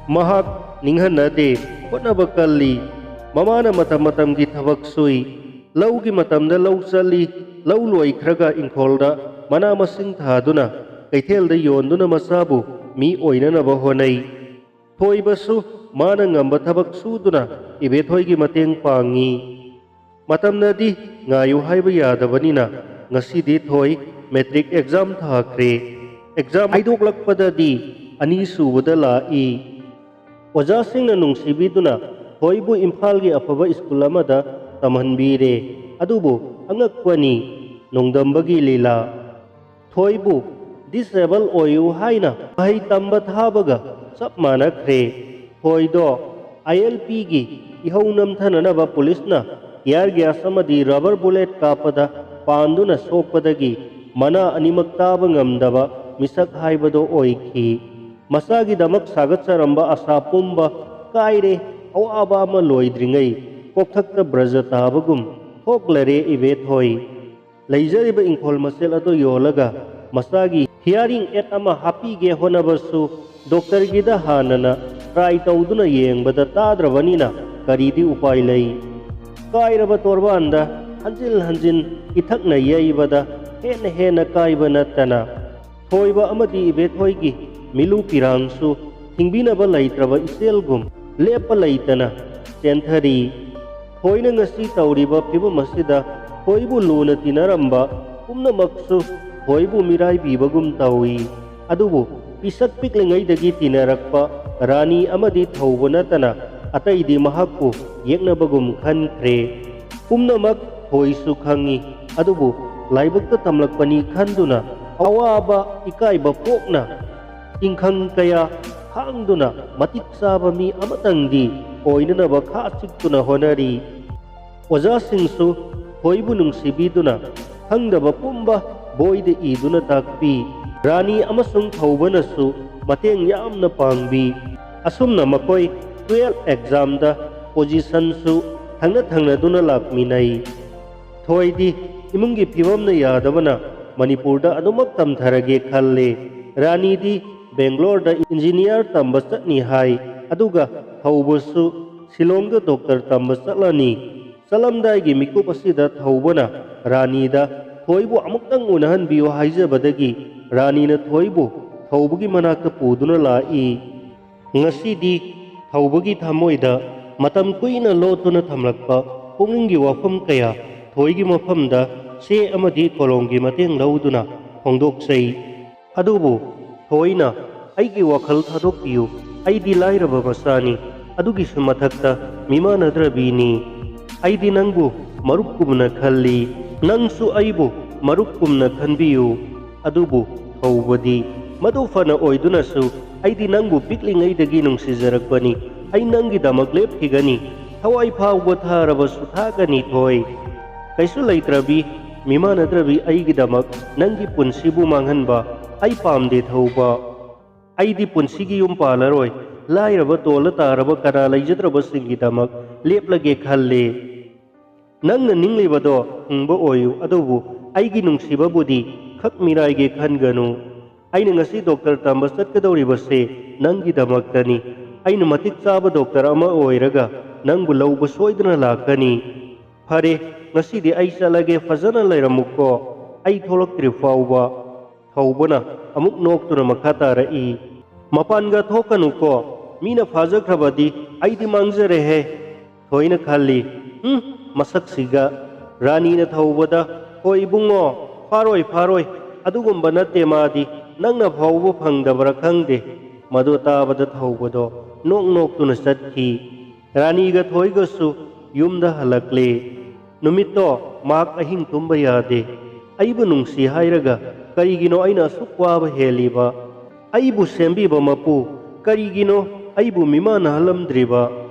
ꯃꯍꯥꯛ ꯅꯤꯡꯍꯟꯅꯗꯦ, ꯍꯣꯠꯅꯕ ꯀꯜꯂꯤ꯫ ꯃꯃꯥꯅ ꯃꯇꯝ ꯃꯇꯝꯒꯤ ꯊꯕꯛ ꯁꯨꯏ꯫ ꯂꯧꯒꯤ ꯃꯇꯝꯗ ꯂꯧ ꯆꯠꯂꯤ, ꯂꯧ ꯂꯣꯏꯈ꯭ꯔꯒ ꯏꯪꯈꯣꯜꯗ ꯃꯅꯥ ꯃꯁꯤꯡ ꯊꯥꯗꯨꯅ ꯀꯩꯊꯦꯜꯗ ꯌꯣꯟꯗꯨꯅ ꯃꯆꯥꯕꯨ ꯃꯤ ꯑꯣꯏꯅꯅꯕ ꯍꯣꯠꯅꯩ꯫ ꯊꯣꯏꯕꯁꯨ ꯃꯥꯅ ꯉꯝꯕ ꯊꯕꯛ ꯁꯨꯗꯨꯅ ꯏꯕꯦꯊꯣꯏꯒꯤ ꯃꯇꯦꯡ ꯄꯥꯡꯉꯤ꯫ ꯃꯇꯝꯅꯗꯤ ꯉꯥꯏꯌꯨ ꯍꯥꯏꯕ ꯌꯥꯗꯕꯅꯤꯅ ꯉꯁꯤꯗꯤ ꯊꯣꯏ ꯃꯦꯇ꯭ꯔꯤꯛ ꯑꯦꯛꯖꯥꯝ ꯊꯥꯈ꯭ꯔꯦ꯫ ꯑꯦꯛꯖꯥꯝ ꯍꯥꯏꯗꯣꯛꯂꯛꯄꯗꯗꯤ ꯑꯅꯤꯁꯨꯕꯗ ꯂꯥꯛꯏ꯫ ꯑꯣꯖꯥꯁꯤꯡꯅ ꯅꯨꯡꯁꯤꯕꯤꯗꯨꯅ ꯊꯣꯏꯕꯨ ꯏꯝꯐꯥꯜꯒꯤ ꯑꯐꯕ ꯁ꯭ꯀꯨꯜ ꯑꯃꯗ ꯇꯝꯍꯟꯕꯤꯔꯦ꯫ ꯑꯗꯨꯕꯨ ꯑꯉꯛꯄꯅꯤ, ꯅꯣꯡꯗꯝꯕꯒꯤ ꯂꯤꯂꯥ꯫ ꯊꯣꯏꯕꯨ ꯗꯤꯁꯑꯦꯕꯜ ꯑꯣꯏꯌꯨ ꯍꯥꯏꯅ ꯃꯍꯩ ꯇꯝꯕ ꯊꯥꯕꯒ ꯆꯞ ꯃꯥꯟꯅꯈ꯭ꯔꯦ꯫ ꯊꯣꯏꯗꯣ ꯑꯥꯏ ꯑꯦꯜ ꯄꯤꯒꯤ ꯏꯍꯧ ꯅꯝꯊꯅꯅꯕ ꯄꯨꯂꯤꯁꯅ ꯇꯤꯌꯥꯔ ꯒ꯭ꯌꯥꯁ ꯑꯃꯗꯤ ꯔꯕꯔ ꯕꯨꯂꯦꯠ ꯀꯥꯞꯄꯗ ꯄꯥꯟꯗꯨꯅ ꯁꯣꯛꯄꯗꯒꯤ ꯃꯅꯥ ꯑꯅꯤꯃꯛ ꯇꯥꯕ ꯉꯝꯗꯕ ꯃꯤꯁꯛ ꯍꯥꯏꯕꯗꯣ ꯑꯣꯏꯈꯤ꯫ ꯃꯆꯥꯒꯤꯗꯃꯛ ꯁꯥꯒꯠꯆꯔꯝꯕ ꯑꯁꯥ ꯄꯨꯝꯕ ꯀꯥꯏꯔꯦ, ꯑꯋꯥꯕ ꯑꯃ ꯂꯣꯏꯗ꯭ꯔꯤꯉꯩ ꯀꯣꯛꯊꯛꯇ ꯕ꯭ꯔꯖ ꯇꯥꯕꯒꯨꯝ ꯊꯣꯛꯂꯔꯦ ꯏꯕꯦꯊꯣꯏ꯫ ꯂꯩꯖꯔꯤꯕ ꯏꯪꯈꯣꯜ ꯃꯆꯦꯠ ꯑꯗꯨ ꯌꯣꯜꯂꯒ ꯃꯆꯥꯒꯤ hearing aid ꯑꯃ ꯍꯥꯞꯄꯤꯒꯦ ꯍꯣꯠꯅꯕꯁꯨ ꯗꯣꯛꯇꯔꯒꯤꯗ ꯍꯥꯟꯅꯅ try ꯇꯧꯗꯨꯅ ꯌꯦꯡꯕꯗ ꯇꯥꯗ꯭ꯔꯕꯅꯤꯅ ꯀꯔꯤꯗꯤ ꯎꯄꯥꯏ ꯂꯩ? ꯀꯥꯏꯔꯕ ꯇꯣꯔꯕꯥꯟꯗ ꯍꯟꯖꯤꯟ ꯍꯟꯖꯤꯟ ꯏꯊꯛꯅ ꯌꯩꯕꯗ ꯍꯦꯟꯅ ꯍꯦꯟꯅ ꯀꯥꯏꯕ ꯅꯠꯇꯅ ꯊꯣꯏꯕ ꯑꯃꯗꯤ ꯏꯕꯦꯊꯣꯏꯒꯤ ꯃꯤꯂꯨ ꯄꯤꯔꯥꯡꯁꯨ ꯊꯤꯡꯕꯤꯅꯕ ꯂꯩꯇ꯭ꯔꯕ ꯏꯆꯦꯜꯒꯨꯝ ꯂꯦꯞꯄ ꯂꯩꯇꯅ ꯆꯦꯟꯊꯔꯤ꯫ ꯊꯣꯏꯅ ꯉꯁꯤ ꯇꯧꯔꯤꯕ ꯐꯤꯕꯝ ꯑꯁꯤꯗ ꯊꯣꯏꯕꯨ ꯂꯨꯅ ꯇꯤꯟꯅꯔꯝꯕ ꯄꯨꯝꯅꯃꯛꯁꯨ ꯊꯣꯏꯕꯨ ꯃꯤꯔꯥꯏꯕꯤꯕꯒꯨꯝ ꯇꯧꯏ꯫ ꯑꯗꯨꯕꯨ ꯄꯤꯁꯛ ꯄꯤꯛꯂꯤꯉꯩꯗꯒꯤ ꯇꯤꯟꯅꯔꯛꯄ ꯔꯥꯅꯤ ꯑꯃꯗꯤ ꯊꯧꯕ ꯅꯠꯇꯅ ꯑꯇꯩꯗꯤ ꯃꯍꯥꯛꯄꯨ ꯌꯦꯛꯅꯕꯒꯨꯝ ꯈꯟꯈ꯭ꯔꯦ꯫ ꯄꯨꯝꯅꯃꯛ ꯊꯣꯏꯁꯨ ꯈꯪꯏ, ꯑꯗꯨꯕꯨ ꯂꯥꯏꯕꯛꯇ ꯇꯝꯂꯛꯄꯅꯤ ꯈꯟꯗꯨꯅ ꯑꯋꯥꯕ ꯏꯀꯥꯏꯕ ꯄꯣꯛꯅ ꯇꯤꯡꯈꯪ ꯀꯌꯥ ꯈꯥꯡꯗꯨꯅ ꯃꯇꯤꯛ ꯆꯥꯕ ꯃꯤ ꯑꯃꯇꯪꯗꯤ ꯑꯣꯏꯅꯅꯕ ꯈꯥ ꯆꯤꯛꯇꯨꯅ ꯍꯣꯠꯅꯔꯤ꯫ ꯑꯣꯖꯥꯁꯤꯡꯁꯨ ꯊꯣꯏꯕꯨ ꯅꯨꯡꯁꯤꯕꯤꯗꯨꯅ ꯈꯪꯗꯕ ꯄꯨꯝꯕ ꯕꯣꯏꯗ ꯏꯗꯨꯅ ꯇꯥꯛꯄꯤ꯫ ꯔꯥꯅꯤ ꯑꯃꯁꯨꯡ ꯊꯧꯕꯅꯁꯨ ꯃꯇꯦꯡ ꯌꯥꯝꯅ ꯄꯥꯡꯕꯤ꯫ ꯑꯁꯨꯝꯅ ꯃꯈꯣꯏ twelve examꯗ positionꯁꯨ ꯊꯪꯅ ꯊꯪꯅꯗꯨꯅ ꯂꯥꯛꯃꯤꯟꯅꯩ꯫ ꯊꯣꯏꯗꯤ ꯏꯃꯨꯡꯒꯤ ꯐꯤꯕꯝꯅ ꯌꯥꯗꯕꯅ ꯃꯅꯤꯄꯨꯔꯗ ꯑꯗꯨꯃꯛ ꯇꯝꯊꯔꯒꯦ ꯈꯜꯂꯦ꯫ ꯔꯥꯅꯤꯗꯤ ꯕꯦꯡꯒ꯭ꯂꯣꯔꯗ engineer ꯇꯝꯕ ꯆꯠꯅꯤ ꯍꯥꯏ, ꯑꯗꯨꯒ ꯊꯧꯕꯁꯨ ꯁꯤꯂꯣꯡꯗ ꯗꯣꯛꯇꯔ ꯇꯝꯕ ꯆꯠꯂꯅꯤ꯫ ꯆꯠꯂꯝꯗꯥꯏꯒꯤ ꯃꯤꯀꯨꯞ ꯑꯁꯤꯗ ꯊꯧꯕꯅ ꯔꯥꯅꯤꯗ ꯊꯣꯏꯕꯨ ꯑꯃꯨꯛꯇꯪ ꯎꯅꯍꯟꯕꯤꯌꯨ ꯍꯥꯏꯖꯕꯗꯒꯤ ꯔꯥꯅꯤꯅ ꯊꯣꯏꯕꯨ ꯊꯧꯕꯒꯤ ꯃꯅꯥꯛꯇ ꯄꯨꯗꯨꯅ ꯂꯥꯛꯏ꯫ ꯉꯁꯤꯗꯤ ꯊꯧꯕꯒꯤ ꯊꯃꯣꯏꯗ ꯃꯇꯝ ꯀꯨꯏꯅ ꯂꯣꯠꯇꯨꯅ ꯊꯝꯂꯛꯄ ꯄꯨꯛꯅꯤꯡꯒꯤ ꯋꯥꯐꯝ ꯀꯌꯥ ꯊꯣꯏꯒꯤ ꯃꯐꯝꯗ ꯆꯦ ꯑꯃꯗꯤ ꯀꯣꯂꯣꯝꯒꯤ ꯃꯇꯦꯡ ꯂꯧꯗꯨꯅ ꯐꯣꯡꯗꯣꯛꯆꯩ꯫ ꯑꯗꯨꯕꯨ ꯊꯣꯏꯅ "ꯑꯩꯒꯤ ꯋꯥꯈꯜ ꯊꯥꯗꯣꯛꯄꯤꯌꯨ, ꯑꯩꯗꯤ ꯂꯥꯏꯔꯕ ꯃꯆꯥꯅꯤ, ꯑꯗꯨꯒꯤꯁꯨ ꯃꯊꯛꯇ ꯃꯤꯃꯥꯟꯅꯗ꯭ꯔꯕꯤꯅꯤ꯫ ꯑꯩꯗꯤ ꯅꯪꯕꯨ ꯃꯔꯨꯞꯀꯨꯝꯅ ꯈꯜꯂꯤ, ꯅꯪꯁꯨ ꯑꯩꯕꯨ ꯃꯔꯨꯞꯀꯨꯝꯅ ꯈꯟꯕꯤꯌꯨ"꯫ ꯑꯗꯨꯕꯨ ꯊꯧꯕꯗꯤ ꯃꯗꯨ ꯐꯅ ꯑꯣꯏꯗꯨꯅꯁꯨ "ꯑꯩꯗꯤ ꯅꯪꯕꯨ ꯄꯤꯛꯂꯤꯉꯩꯗꯒꯤ ꯅꯨꯡꯁꯤꯖꯔꯛꯄꯅꯤ, ꯑꯩ ꯅꯪꯒꯤꯗꯃꯛ ꯂꯦꯞꯈꯤꯒꯅꯤ, ꯊꯋꯥꯏ ꯐꯥꯎꯕ ꯊꯥꯔꯕꯁꯨ ꯊꯥꯒꯅꯤ ꯊꯣꯏ꯫ ꯀꯩꯁꯨ ꯂꯩꯇ꯭ꯔꯕꯤ, ꯃꯤꯃꯥꯟꯅꯗ꯭ꯔꯕꯤ ꯑꯩꯒꯤꯗꯃꯛ ꯅꯪꯒꯤ ꯄꯨꯟꯁꯤꯕꯨ ꯃꯥꯡꯍꯟꯕ ꯑꯩ ꯄꯥꯝꯗꯦ ꯊꯧꯕ꯫ ꯑꯩꯗꯤ ꯄꯨꯟꯁꯤꯒꯤ ꯌꯨꯝ ꯄꯥꯜꯂꯔꯣꯏ꯫ ꯂꯥꯏꯔꯕ ꯇꯣꯜꯂ ꯇꯥꯔꯕ ꯀꯅꯥ ꯂꯩꯖꯗ꯭ꯔꯕꯁꯤꯡꯒꯤꯗꯃꯛ ꯂꯦꯞꯂꯒꯦ ꯈꯜꯂꯦ꯫ ꯅꯪꯅ ꯅꯤꯡꯂꯤꯕꯗꯣ ꯍꯤꯡꯕ ꯑꯣꯏꯌꯨ, ꯑꯗꯨꯕꯨ ꯑꯩꯒꯤ ꯅꯨꯡꯁꯤꯕꯕꯨꯗꯤ ꯈꯛ ꯃꯤꯔꯥꯏꯒꯦ ꯈꯟꯒꯅꯨ꯫ ꯑꯩꯅ ꯉꯁꯤ ꯗꯣꯛꯇꯔ ꯇꯝꯕ ꯆꯠꯀꯗꯧꯔꯤꯕꯁꯦ ꯅꯪꯒꯤꯗꯃꯛꯇꯅꯤ꯫ ꯑꯩꯅ ꯃꯇꯤꯛ ꯆꯥꯕ ꯗꯣꯛꯇꯔ ꯑꯃ ꯑꯣꯏꯔꯒ ꯅꯪꯕꯨ ꯂꯧꯕ ꯁꯣꯏꯗꯅ ꯂꯥꯛꯀꯅꯤ꯫ ꯐꯔꯦ, ꯉꯁꯤꯗꯤ ꯑꯩ ꯆꯠꯂꯒꯦ, ꯐꯖꯅ ꯂꯩꯔꯝꯃꯨꯀꯣ, ꯑꯩ ꯊꯣꯛꯂꯛꯇ꯭ꯔꯤ ꯐꯥꯎꯕ꯫ ꯊꯧꯕꯅ ꯑꯃꯨꯛ ꯅꯣꯛꯇꯨꯅ ꯃꯈꯥ ꯇꯥꯔꯛꯏ, "ꯃꯄꯥꯟꯒ ꯊꯣꯛꯀꯅꯨꯀꯣ, ꯃꯤꯅ ꯐꯥꯖꯈ꯭ꯔꯕꯗꯤ ꯑꯩꯗꯤ ꯃꯥꯡꯖꯔꯦꯍꯦ"꯫ ꯊꯣꯏꯅ ꯈꯜꯂꯤ, "ꯎꯝ, ꯃꯁꯛꯁꯤꯒ"꯫ ꯔꯥꯅꯤꯅ ꯊꯧꯕꯗ, "ꯍꯣꯏ ꯏꯕꯨꯡꯉꯣ, ꯐꯥꯔꯣꯏ, ꯐꯥꯔꯣꯏ, ꯑꯗꯨꯒꯨꯝꯕ ꯅꯠꯇꯦ ꯃꯥꯗꯤ, ꯅꯪꯅ ꯐꯥꯎꯕ ꯐꯪꯗꯕ꯭ꯔꯥ ꯈꯪꯗꯦ"꯫ ꯃꯗꯨ ꯇꯥꯕꯗ ꯊꯧꯕꯗꯣ ꯅꯣꯛ ꯅꯣꯛꯇꯨꯅ ꯆꯠꯈꯤ꯫ ꯔꯥꯅꯤꯒ ꯊꯣꯏꯒꯁꯨ ꯌꯨꯝꯗ ꯍꯜꯂꯛꯂꯦ꯫ ꯅꯨꯃꯤꯠꯇꯣ ꯃꯍꯥꯛ ꯑꯍꯤꯡ ꯇꯨꯝꯕ ꯌꯥꯗꯦ꯫ "ꯑꯩꯕꯨ ꯅꯨꯡꯁꯤ ꯍꯥꯏꯔꯒ ꯀꯔꯤꯒꯤꯅꯣ ꯑꯩꯅ ꯑꯁꯨꯛ ꯋꯥꯕ ꯍꯦꯜꯂꯤꯕ? ꯑꯩꯕꯨ ꯁꯦꯝꯕꯤꯕ ꯃꯄꯨ, ꯀꯔꯤꯒꯤꯅꯣ ꯑꯩꯕꯨ ꯃꯤꯃꯥꯟꯅꯍꯜꯂꯝꯗ꯭ꯔꯤꯕ?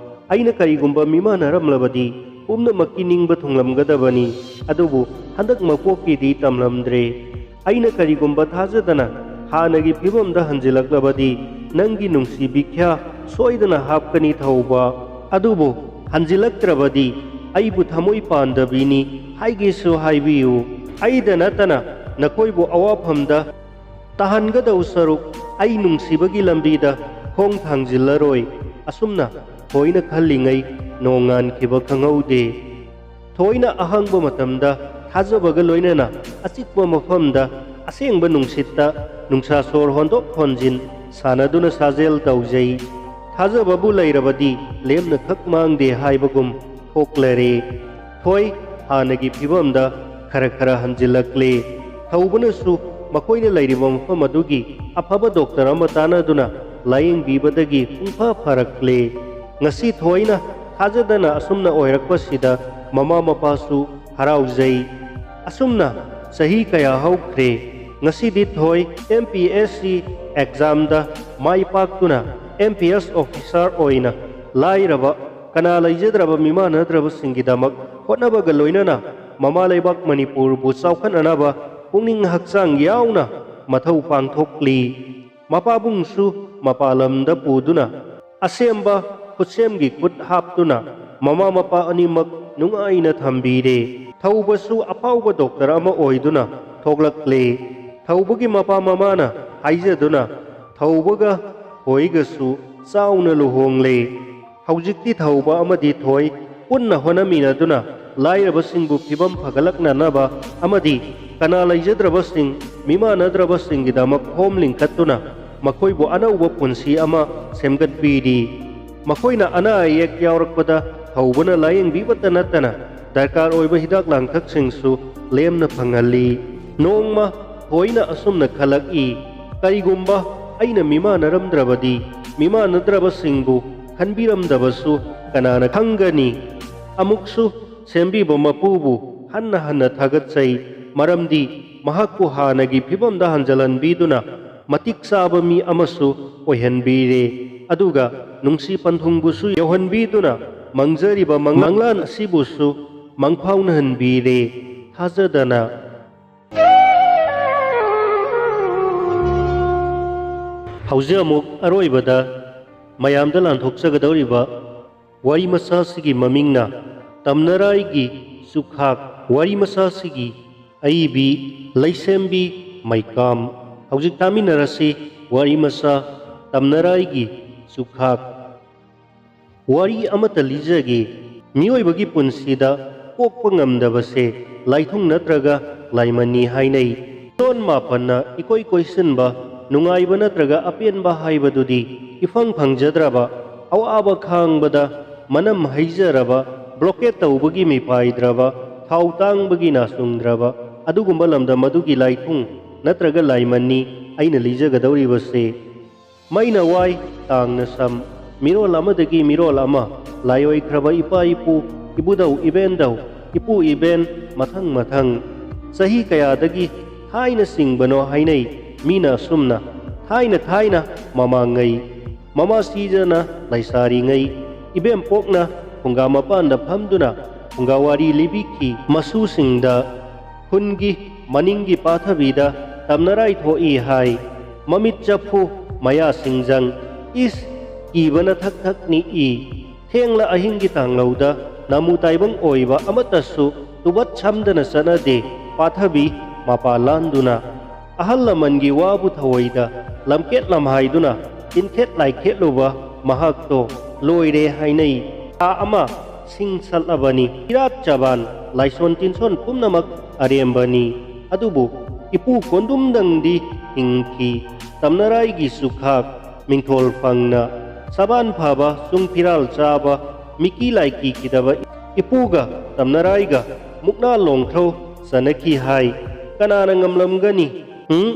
ꯑꯩꯅ ꯀꯔꯤꯒꯨꯝꯕ ꯃꯤꯃꯥꯟꯅꯔꯝꯂꯕꯗꯤ ꯄꯨꯝꯅꯃꯛꯀꯤ ꯅꯤꯡꯕ ꯊꯨꯡꯂꯝꯒꯗꯕꯅꯤ, ꯑꯗꯨꯕꯨ ꯍꯟꯗꯛ ꯃꯄꯣꯛꯀꯤꯗꯤ ꯇꯝꯂꯝꯗ꯭ꯔꯦ꯫ ꯑꯩꯅ ꯀꯔꯤꯒꯨꯝꯕ ꯊꯥꯖꯗꯅ ꯍꯥꯟꯅꯒꯤ ꯐꯤꯕꯝꯗ ꯍꯟꯖꯤꯜꯂꯛꯂꯕꯗꯤ ꯅꯪꯒꯤ ꯅꯨꯡꯁꯤ ꯕꯤꯈ꯭ꯌꯥ ꯁꯣꯏꯗꯅ ꯍꯥꯞꯀꯅꯤ ꯊꯧꯕ꯫ ꯑꯗꯨꯕꯨ ꯍꯟꯖꯤꯜꯂꯛꯇ꯭ꯔꯕꯗꯤ ꯑꯩꯕꯨ ꯊꯃꯣꯏ ꯄꯥꯟꯗꯕꯤꯅꯤ ꯍꯥꯏꯒꯦꯁꯨ ꯍꯥꯏꯕꯤꯌꯨ꯫ ꯑꯩꯗ ꯅꯠꯇꯅ ꯅꯈꯣꯏꯕꯨ ꯑꯋꯥꯐꯝꯗ ꯇꯥꯍꯟꯒꯗꯧ ꯁꯔꯨꯛ ꯑꯩ ꯅꯨꯡꯁꯤꯕꯒꯤ ꯂꯝꯕꯤꯗ ꯈꯣꯡ ꯊꯥꯡꯖꯤꯜꯂꯔꯣꯏ"꯫ ꯑꯁꯨꯝꯅ ꯊꯣꯏꯅ ꯈꯜꯂꯤꯉꯩ ꯅꯣꯡꯉꯥꯟꯈꯤꯕ ꯈꯪꯍꯧꯗꯦ꯫ ꯊꯣꯏꯅ ꯑꯍꯥꯡꯕ ꯃꯇꯝꯗ ꯊꯥꯖꯕꯒ ꯂꯣꯏꯅꯅ ꯑꯆꯤꯛꯄ ꯃꯐꯝꯗ ꯑꯁꯦꯡꯕ ꯅꯨꯡꯁꯤꯠꯇ ꯅꯨꯡꯁꯥ ꯁꯣꯔ ꯍꯣꯟꯗꯣꯛ ꯍꯣꯟꯖꯤꯟ ꯁꯥꯟꯅꯗꯨꯅ ꯁꯥꯖꯦꯜ ꯇꯧꯖꯩ꯫ ꯊꯥꯖꯕꯕꯨ ꯂꯩꯔꯕꯗꯤ ꯂꯦꯝꯅ ꯈꯛ ꯃꯥꯡꯗꯦ ꯍꯥꯏꯕꯒꯨꯝ ꯊꯣꯛꯂꯔꯦ꯫ ꯊꯣꯏ ꯍꯥꯟꯅꯒꯤ ꯐꯤꯕꯝꯗ ꯈꯔ ꯈꯔ ꯍꯟꯖꯤꯜꯂꯛꯂꯦ꯫ ꯊꯧꯕꯅꯁꯨ ꯃꯈꯣꯏꯅ ꯂꯩꯔꯤꯕ ꯃꯐꯝ ꯑꯗꯨꯒꯤ ꯑꯐꯕ ꯗꯣꯛꯇꯔ ꯑꯃ ꯇꯥꯟꯅꯗꯨꯅ ꯂꯥꯌꯦꯡꯕꯤꯕꯗꯒꯤ ꯄꯨꯡꯐ ꯐꯔꯛꯂꯦ꯫ ꯉꯁꯤ ꯊꯣꯏꯅ ꯊꯥꯖꯗꯅ ꯑꯁꯨꯝꯅ ꯑꯣꯏꯔꯛꯄꯁꯤꯗ ꯃꯃꯥ ꯃꯄꯥꯁꯨ ꯍꯔꯥꯎꯖꯩ꯫ ꯑꯁꯨꯝꯅ ꯆꯍꯤ ꯀꯌꯥ ꯍꯧꯈ꯭ꯔꯦ꯫ ꯉꯁꯤꯗꯤ ꯊꯣꯏ M P S C examꯗ ꯃꯥꯏ ꯄꯥꯛꯇꯨꯅ M P S officer ꯑꯣꯏꯅ ꯂꯥꯏꯔꯕ, ꯀꯅꯥ ꯂꯩꯖꯗ꯭ꯔꯕ ꯃꯤꯃꯥꯟꯅꯗ꯭ꯔꯕꯁꯤꯡꯒꯤꯗꯃꯛ ꯍꯣꯠꯅꯕꯒ ꯂꯣꯏꯅꯅ ꯃꯃꯥ ꯂꯩꯕꯥꯛ ꯃꯅꯤꯄꯨꯔꯕꯨ ꯆꯥꯎꯈꯠꯅꯅꯕ ꯄꯨꯛꯅꯤꯡ ꯍꯛꯆꯥꯡ ꯌꯥꯎꯅ ꯃꯊꯧ ꯄꯥꯡꯊꯣꯛꯂꯤ꯫ ꯃꯄꯥꯕꯨꯡꯁꯨ ꯃꯄꯥꯟ ꯂꯝꯗ ꯄꯨꯗꯨꯅ ꯑꯁꯦꯝꯕ ꯈꯨꯠꯁꯦꯝꯒꯤ ꯈꯨꯠ ꯍꯥꯞꯇꯨꯅ ꯃꯃꯥ ꯃꯄꯥ ꯑꯅꯤꯃꯛ ꯅꯨꯡꯉꯥꯏꯅ ꯊꯝꯕꯤꯔꯦ꯫ ꯊꯧꯕꯁꯨ ꯑꯐꯥꯎꯕ ꯗꯣꯛꯇꯔ ꯑꯃ ꯑꯣꯏꯗꯨꯅ ꯊꯣꯛꯂꯛꯂꯦ꯫ ꯊꯧꯕꯒꯤ ꯃꯄꯥ ꯃꯃꯥꯅ ꯍꯥꯏꯖꯗꯨꯅ ꯊꯧꯕꯒ ꯊꯣꯏꯒꯁꯨ ꯆꯥꯎꯅ ꯂꯨꯍꯣꯡꯂꯦ꯫ ꯍꯧꯖꯤꯛꯇꯤ ꯊꯧꯕ ꯑꯃꯗꯤ ꯊꯣꯏ ꯄꯨꯟꯅ ꯍꯣꯠꯅꯃꯤꯟꯅꯗꯨꯅ ꯂꯥꯏꯔꯕꯁꯤꯡꯕꯨ ꯐꯤꯕꯝ ꯐꯒꯠꯂꯛꯅꯅꯕ ꯑꯃꯗꯤ ꯀꯅꯥ ꯂꯩꯖꯗ꯭ꯔꯕꯁꯤꯡ, ꯃꯤꯃꯥꯟꯅꯗ꯭ꯔꯕꯁꯤꯡꯒꯤꯗꯃꯛ ꯍꯣꯝ ꯂꯤꯡꯈꯠꯇꯨꯅ ꯃꯈꯣꯏꯕꯨ ꯑꯅꯧꯕ ꯄꯨꯟꯁꯤ ꯑꯃ ꯁꯦꯝꯒꯠꯄꯤꯔꯤ꯫ ꯃꯈꯣꯏꯅ ꯑꯅꯥ ꯑꯌꯦꯛ ꯌꯥꯎꯔꯛꯄꯗ ꯊꯧꯕꯅ ꯂꯥꯌꯦꯡꯕꯤꯕꯇ ꯅꯠꯇꯅ ꯗꯔꯀꯥꯔ ꯑꯣꯏꯕ ꯍꯤꯗꯥꯛ ꯂꯥꯡꯊꯛꯁꯤꯡꯁꯨ ꯂꯦꯝꯅ ꯐꯪꯍꯜꯂꯤ꯫ ꯅꯣꯡꯃ ꯊꯣꯏꯅ ꯑꯁꯨꯝꯅ ꯈꯜꯂꯛꯏ, "ꯀꯔꯤꯒꯨꯝꯕ ꯑꯩꯅ ꯃꯤꯃꯥꯟꯅꯔꯝꯗ꯭ꯔꯕꯗꯤ, ꯃꯤꯃꯥꯟꯅꯗ꯭ꯔꯕꯁꯤꯡꯕꯨ ꯈꯟꯕꯤꯔꯝꯗꯕꯁꯨ ꯀꯅꯥꯅ ꯈꯪꯒꯅꯤ?" ꯑꯃꯨꯛꯁꯨ ꯁꯦꯝꯕꯤꯕ ꯃꯄꯨꯕꯨ ꯍꯟꯅ ꯍꯟꯅ ꯊꯥꯒꯠꯆꯩ, ꯃꯔꯝꯗꯤ ꯃꯍꯥꯛꯄꯨ ꯍꯥꯟꯅꯒꯤ ꯐꯤꯕꯝꯗ ꯍꯟꯖꯤꯜꯍꯟꯕꯤꯗꯨꯅ ꯃꯇꯤꯛ ꯆꯥꯕ ꯃꯤ ꯑꯃꯁꯨ ꯑꯣꯏꯍꯟꯕꯤꯔꯦ꯫ ꯑꯗꯨꯒ ꯅꯨꯡꯁꯤ ꯄꯟꯊꯨꯡꯕꯨꯁꯨ ꯌꯧꯍꯟꯕꯤꯗꯨꯅ ꯃꯪꯖꯔꯤꯕ ꯃꯪꯂꯥꯟ ꯑꯁꯤꯕꯨꯁꯨ ꯃꯪꯐꯥꯎꯅꯍꯟꯕꯤꯔꯦ꯫ ꯊꯥꯖꯗꯅ꯫ ꯍꯧꯖꯤꯛ ꯑꯃꯨꯛ ꯑꯔꯣꯏꯕꯗ ꯃꯌꯥꯝꯗ ꯂꯥꯟꯊꯣꯛꯆꯒꯗꯧꯔꯤꯕ ꯋꯥꯔꯤ ꯃꯆꯥꯁꯤꯒꯤ ꯃꯃꯤꯡꯅ ꯇꯝꯅꯔꯥꯏꯒꯤ ꯆꯨꯈꯥꯛ꯫ ꯋꯥꯔꯤ ꯃꯆꯥꯁꯤꯒꯤ ꯑꯏꯕꯤ ꯂꯩꯁꯦꯝꯕꯤ ꯃꯩꯀꯥꯝ꯫ ꯍꯧꯖꯤꯛ ꯇꯥꯃꯤꯟꯅꯔꯁꯤ ꯋꯥꯔꯤ ꯃꯆꯥ ꯇꯝꯅꯔꯥꯏꯒꯤ ꯆꯨꯈꯥꯛ꯫ ꯋꯥꯔꯤ ꯑꯃꯠꯇ ꯂꯤꯖꯒꯦ꯫ ꯃꯤꯑꯣꯏꯕꯒꯤ ꯄꯨꯟꯁꯤꯗ ꯀꯣꯛꯄ ꯉꯝꯗꯕꯁꯦ ꯂꯥꯏꯊꯨꯡ ꯅꯠꯇ꯭ꯔꯒ ꯂꯥꯏꯃꯟꯅꯤ ꯍꯥꯏꯅꯩ꯫ ꯂꯣꯟ ꯃꯥꯄꯟꯅ ꯏꯀꯣꯏ ꯀꯣꯏꯁꯤꯟꯕ, ꯅꯨꯡꯉꯥꯏꯕ ꯅꯠꯇ꯭ꯔꯒ ꯑꯄꯦꯟꯕ ꯍꯥꯏꯕꯗꯨꯗꯤ ꯏꯐꯪ ꯐꯪꯖꯗ꯭ꯔꯕ, ꯑꯋꯥꯕ ꯈꯥꯡꯕꯗ ꯃꯅꯝ ꯍꯩꯖꯔꯕ, ꯕ꯭ꯂꯣꯀꯦꯠ ꯇꯧꯕꯒꯤ ꯃꯤꯄꯥꯏꯗ꯭ꯔꯕ, ꯊꯥꯎ ꯇꯥꯡꯕꯒꯤ ꯅꯥꯆꯨꯡꯗ꯭ꯔꯕ ꯑꯗꯨꯒꯨꯝꯕ ꯂꯝꯗꯝ ꯑꯗꯨꯒꯤ ꯂꯥꯏꯊꯨꯡ ꯅꯠꯇ꯭ꯔꯒ ꯂꯥꯏꯃꯟꯅꯤ ꯑꯩꯅ ꯂꯤꯖꯒꯗꯧꯔꯤꯕꯁꯦ꯫ ꯃꯩꯅ ꯋꯥꯏ, ꯇꯥꯡꯅ ꯁꯝ, ꯃꯤꯔꯣꯜ ꯑꯃꯗꯒꯤ ꯃꯤꯔꯣꯜ ꯑꯃ, ꯂꯥꯏ ꯑꯣꯏꯈ꯭ꯔꯕ ꯏꯄꯥ ꯏꯄꯨ, ꯏꯕꯨꯙꯧ ꯏꯕꯦꯟꯙꯧ, ꯏꯄꯨ ꯏꯕꯦꯟ, ꯃꯊꯪ ꯃꯊꯪ꯫ ꯆꯍꯤ ꯀꯌꯥꯗꯒꯤ ꯊꯥꯏꯅ ꯆꯤꯡꯕꯅꯣ ꯍꯥꯏꯅꯩ, ꯃꯤꯅ ꯑꯁꯨꯝꯅ, ꯊꯥꯏꯅ ꯊꯥꯏꯅ ꯃꯃꯥꯡꯉꯩ꯫ ꯃꯃꯥ ꯁꯤꯖꯅ ꯂꯩꯁꯥꯔꯤꯉꯩ, ꯏꯕꯦꯝꯄꯣꯛꯅ ꯐꯨꯡꯒꯥ ꯃꯄꯥꯟꯗ ꯐꯝꯗꯨꯅ ꯐꯨꯡꯒꯥꯋꯥꯔꯤ ꯂꯤꯕꯤꯈꯤ꯫ ꯃꯁꯨꯁꯤꯡꯗ ꯈꯨꯟꯒꯤ ꯃꯅꯤꯡꯒꯤ ꯄꯥꯊꯕꯤꯗ ꯇꯝꯅꯔꯥꯏ ꯊꯣꯛꯏ ꯍꯥꯏ꯫ ꯃꯃꯤꯠ ꯆꯐꯨ, ꯃꯌꯥ ꯁꯤꯡꯖꯪ, ꯏꯁ, ꯀꯤꯕꯅ ꯊꯛ ꯊꯛ ꯅꯤꯛꯏ꯫ ꯊꯦꯡꯂ ꯑꯍꯤꯡꯒꯤ ꯇꯥꯡꯂꯧꯗ ꯅꯃꯨ ꯇꯥꯏꯕꯪ ꯑꯣꯏꯕ ꯑꯃꯠꯇꯁꯨ ꯇꯨꯕꯠ ꯁꯝꯗꯅ ꯆꯠꯅꯗꯦ꯫ ꯄꯥꯊꯕꯤ ꯃꯄꯥ ꯂꯥꯟꯗꯨꯅ ꯑꯍꯜ ꯂꯃꯟꯒꯤ ꯋꯥꯕꯨ ꯊꯑꯣꯏꯗ ꯂꯝꯀꯦꯠ ꯂꯝꯍꯥꯏꯗꯨꯅ ꯇꯤꯟꯈꯦꯠ ꯂꯥꯏꯈꯦꯠꯂꯨꯕ ꯃꯍꯥꯛꯇꯣ ꯂꯣꯏꯔꯦ ꯍꯥꯏꯅꯩ꯫ ꯊꯥ ꯑꯃ ꯁꯤꯡ ꯁꯠꯂꯕꯅꯤ꯫ ꯏꯔꯥꯠ ꯆꯕꯥꯟ, ꯂꯥꯏꯁꯣꯟ ꯇꯤꯟꯁꯣꯟ ꯄꯨꯝꯅꯃꯛ ꯑꯔꯦꯝꯕꯅꯤ꯫ ꯑꯗꯨꯕꯨ ꯏꯄꯨ ꯀꯣꯟꯗꯨꯝꯗꯪꯗꯤ ꯍꯤꯡꯈꯤ꯫ ꯇꯝꯅꯔꯥꯏꯒꯤ ꯆꯨꯈꯥꯛ ꯃꯤꯡꯊꯣꯜ ꯐꯪꯅ ꯁꯕꯥꯟ ꯐꯕ ꯆꯨꯡ ꯐꯤꯔꯥꯜ ꯆꯥꯕ ꯃꯤꯀꯤ ꯂꯥꯏꯀꯤ ꯀꯤꯗꯕ ꯏꯄꯨꯒ ꯇꯝꯅꯔꯥꯏꯒ ꯃꯨꯛꯅꯥ ꯂꯣꯡꯊ꯭ꯔꯧ ꯆꯅꯈꯤ ꯍꯥꯏ꯫ ꯀꯅꯥꯅ ꯉꯝꯂꯝꯒꯅꯤ? ꯍꯨꯝ?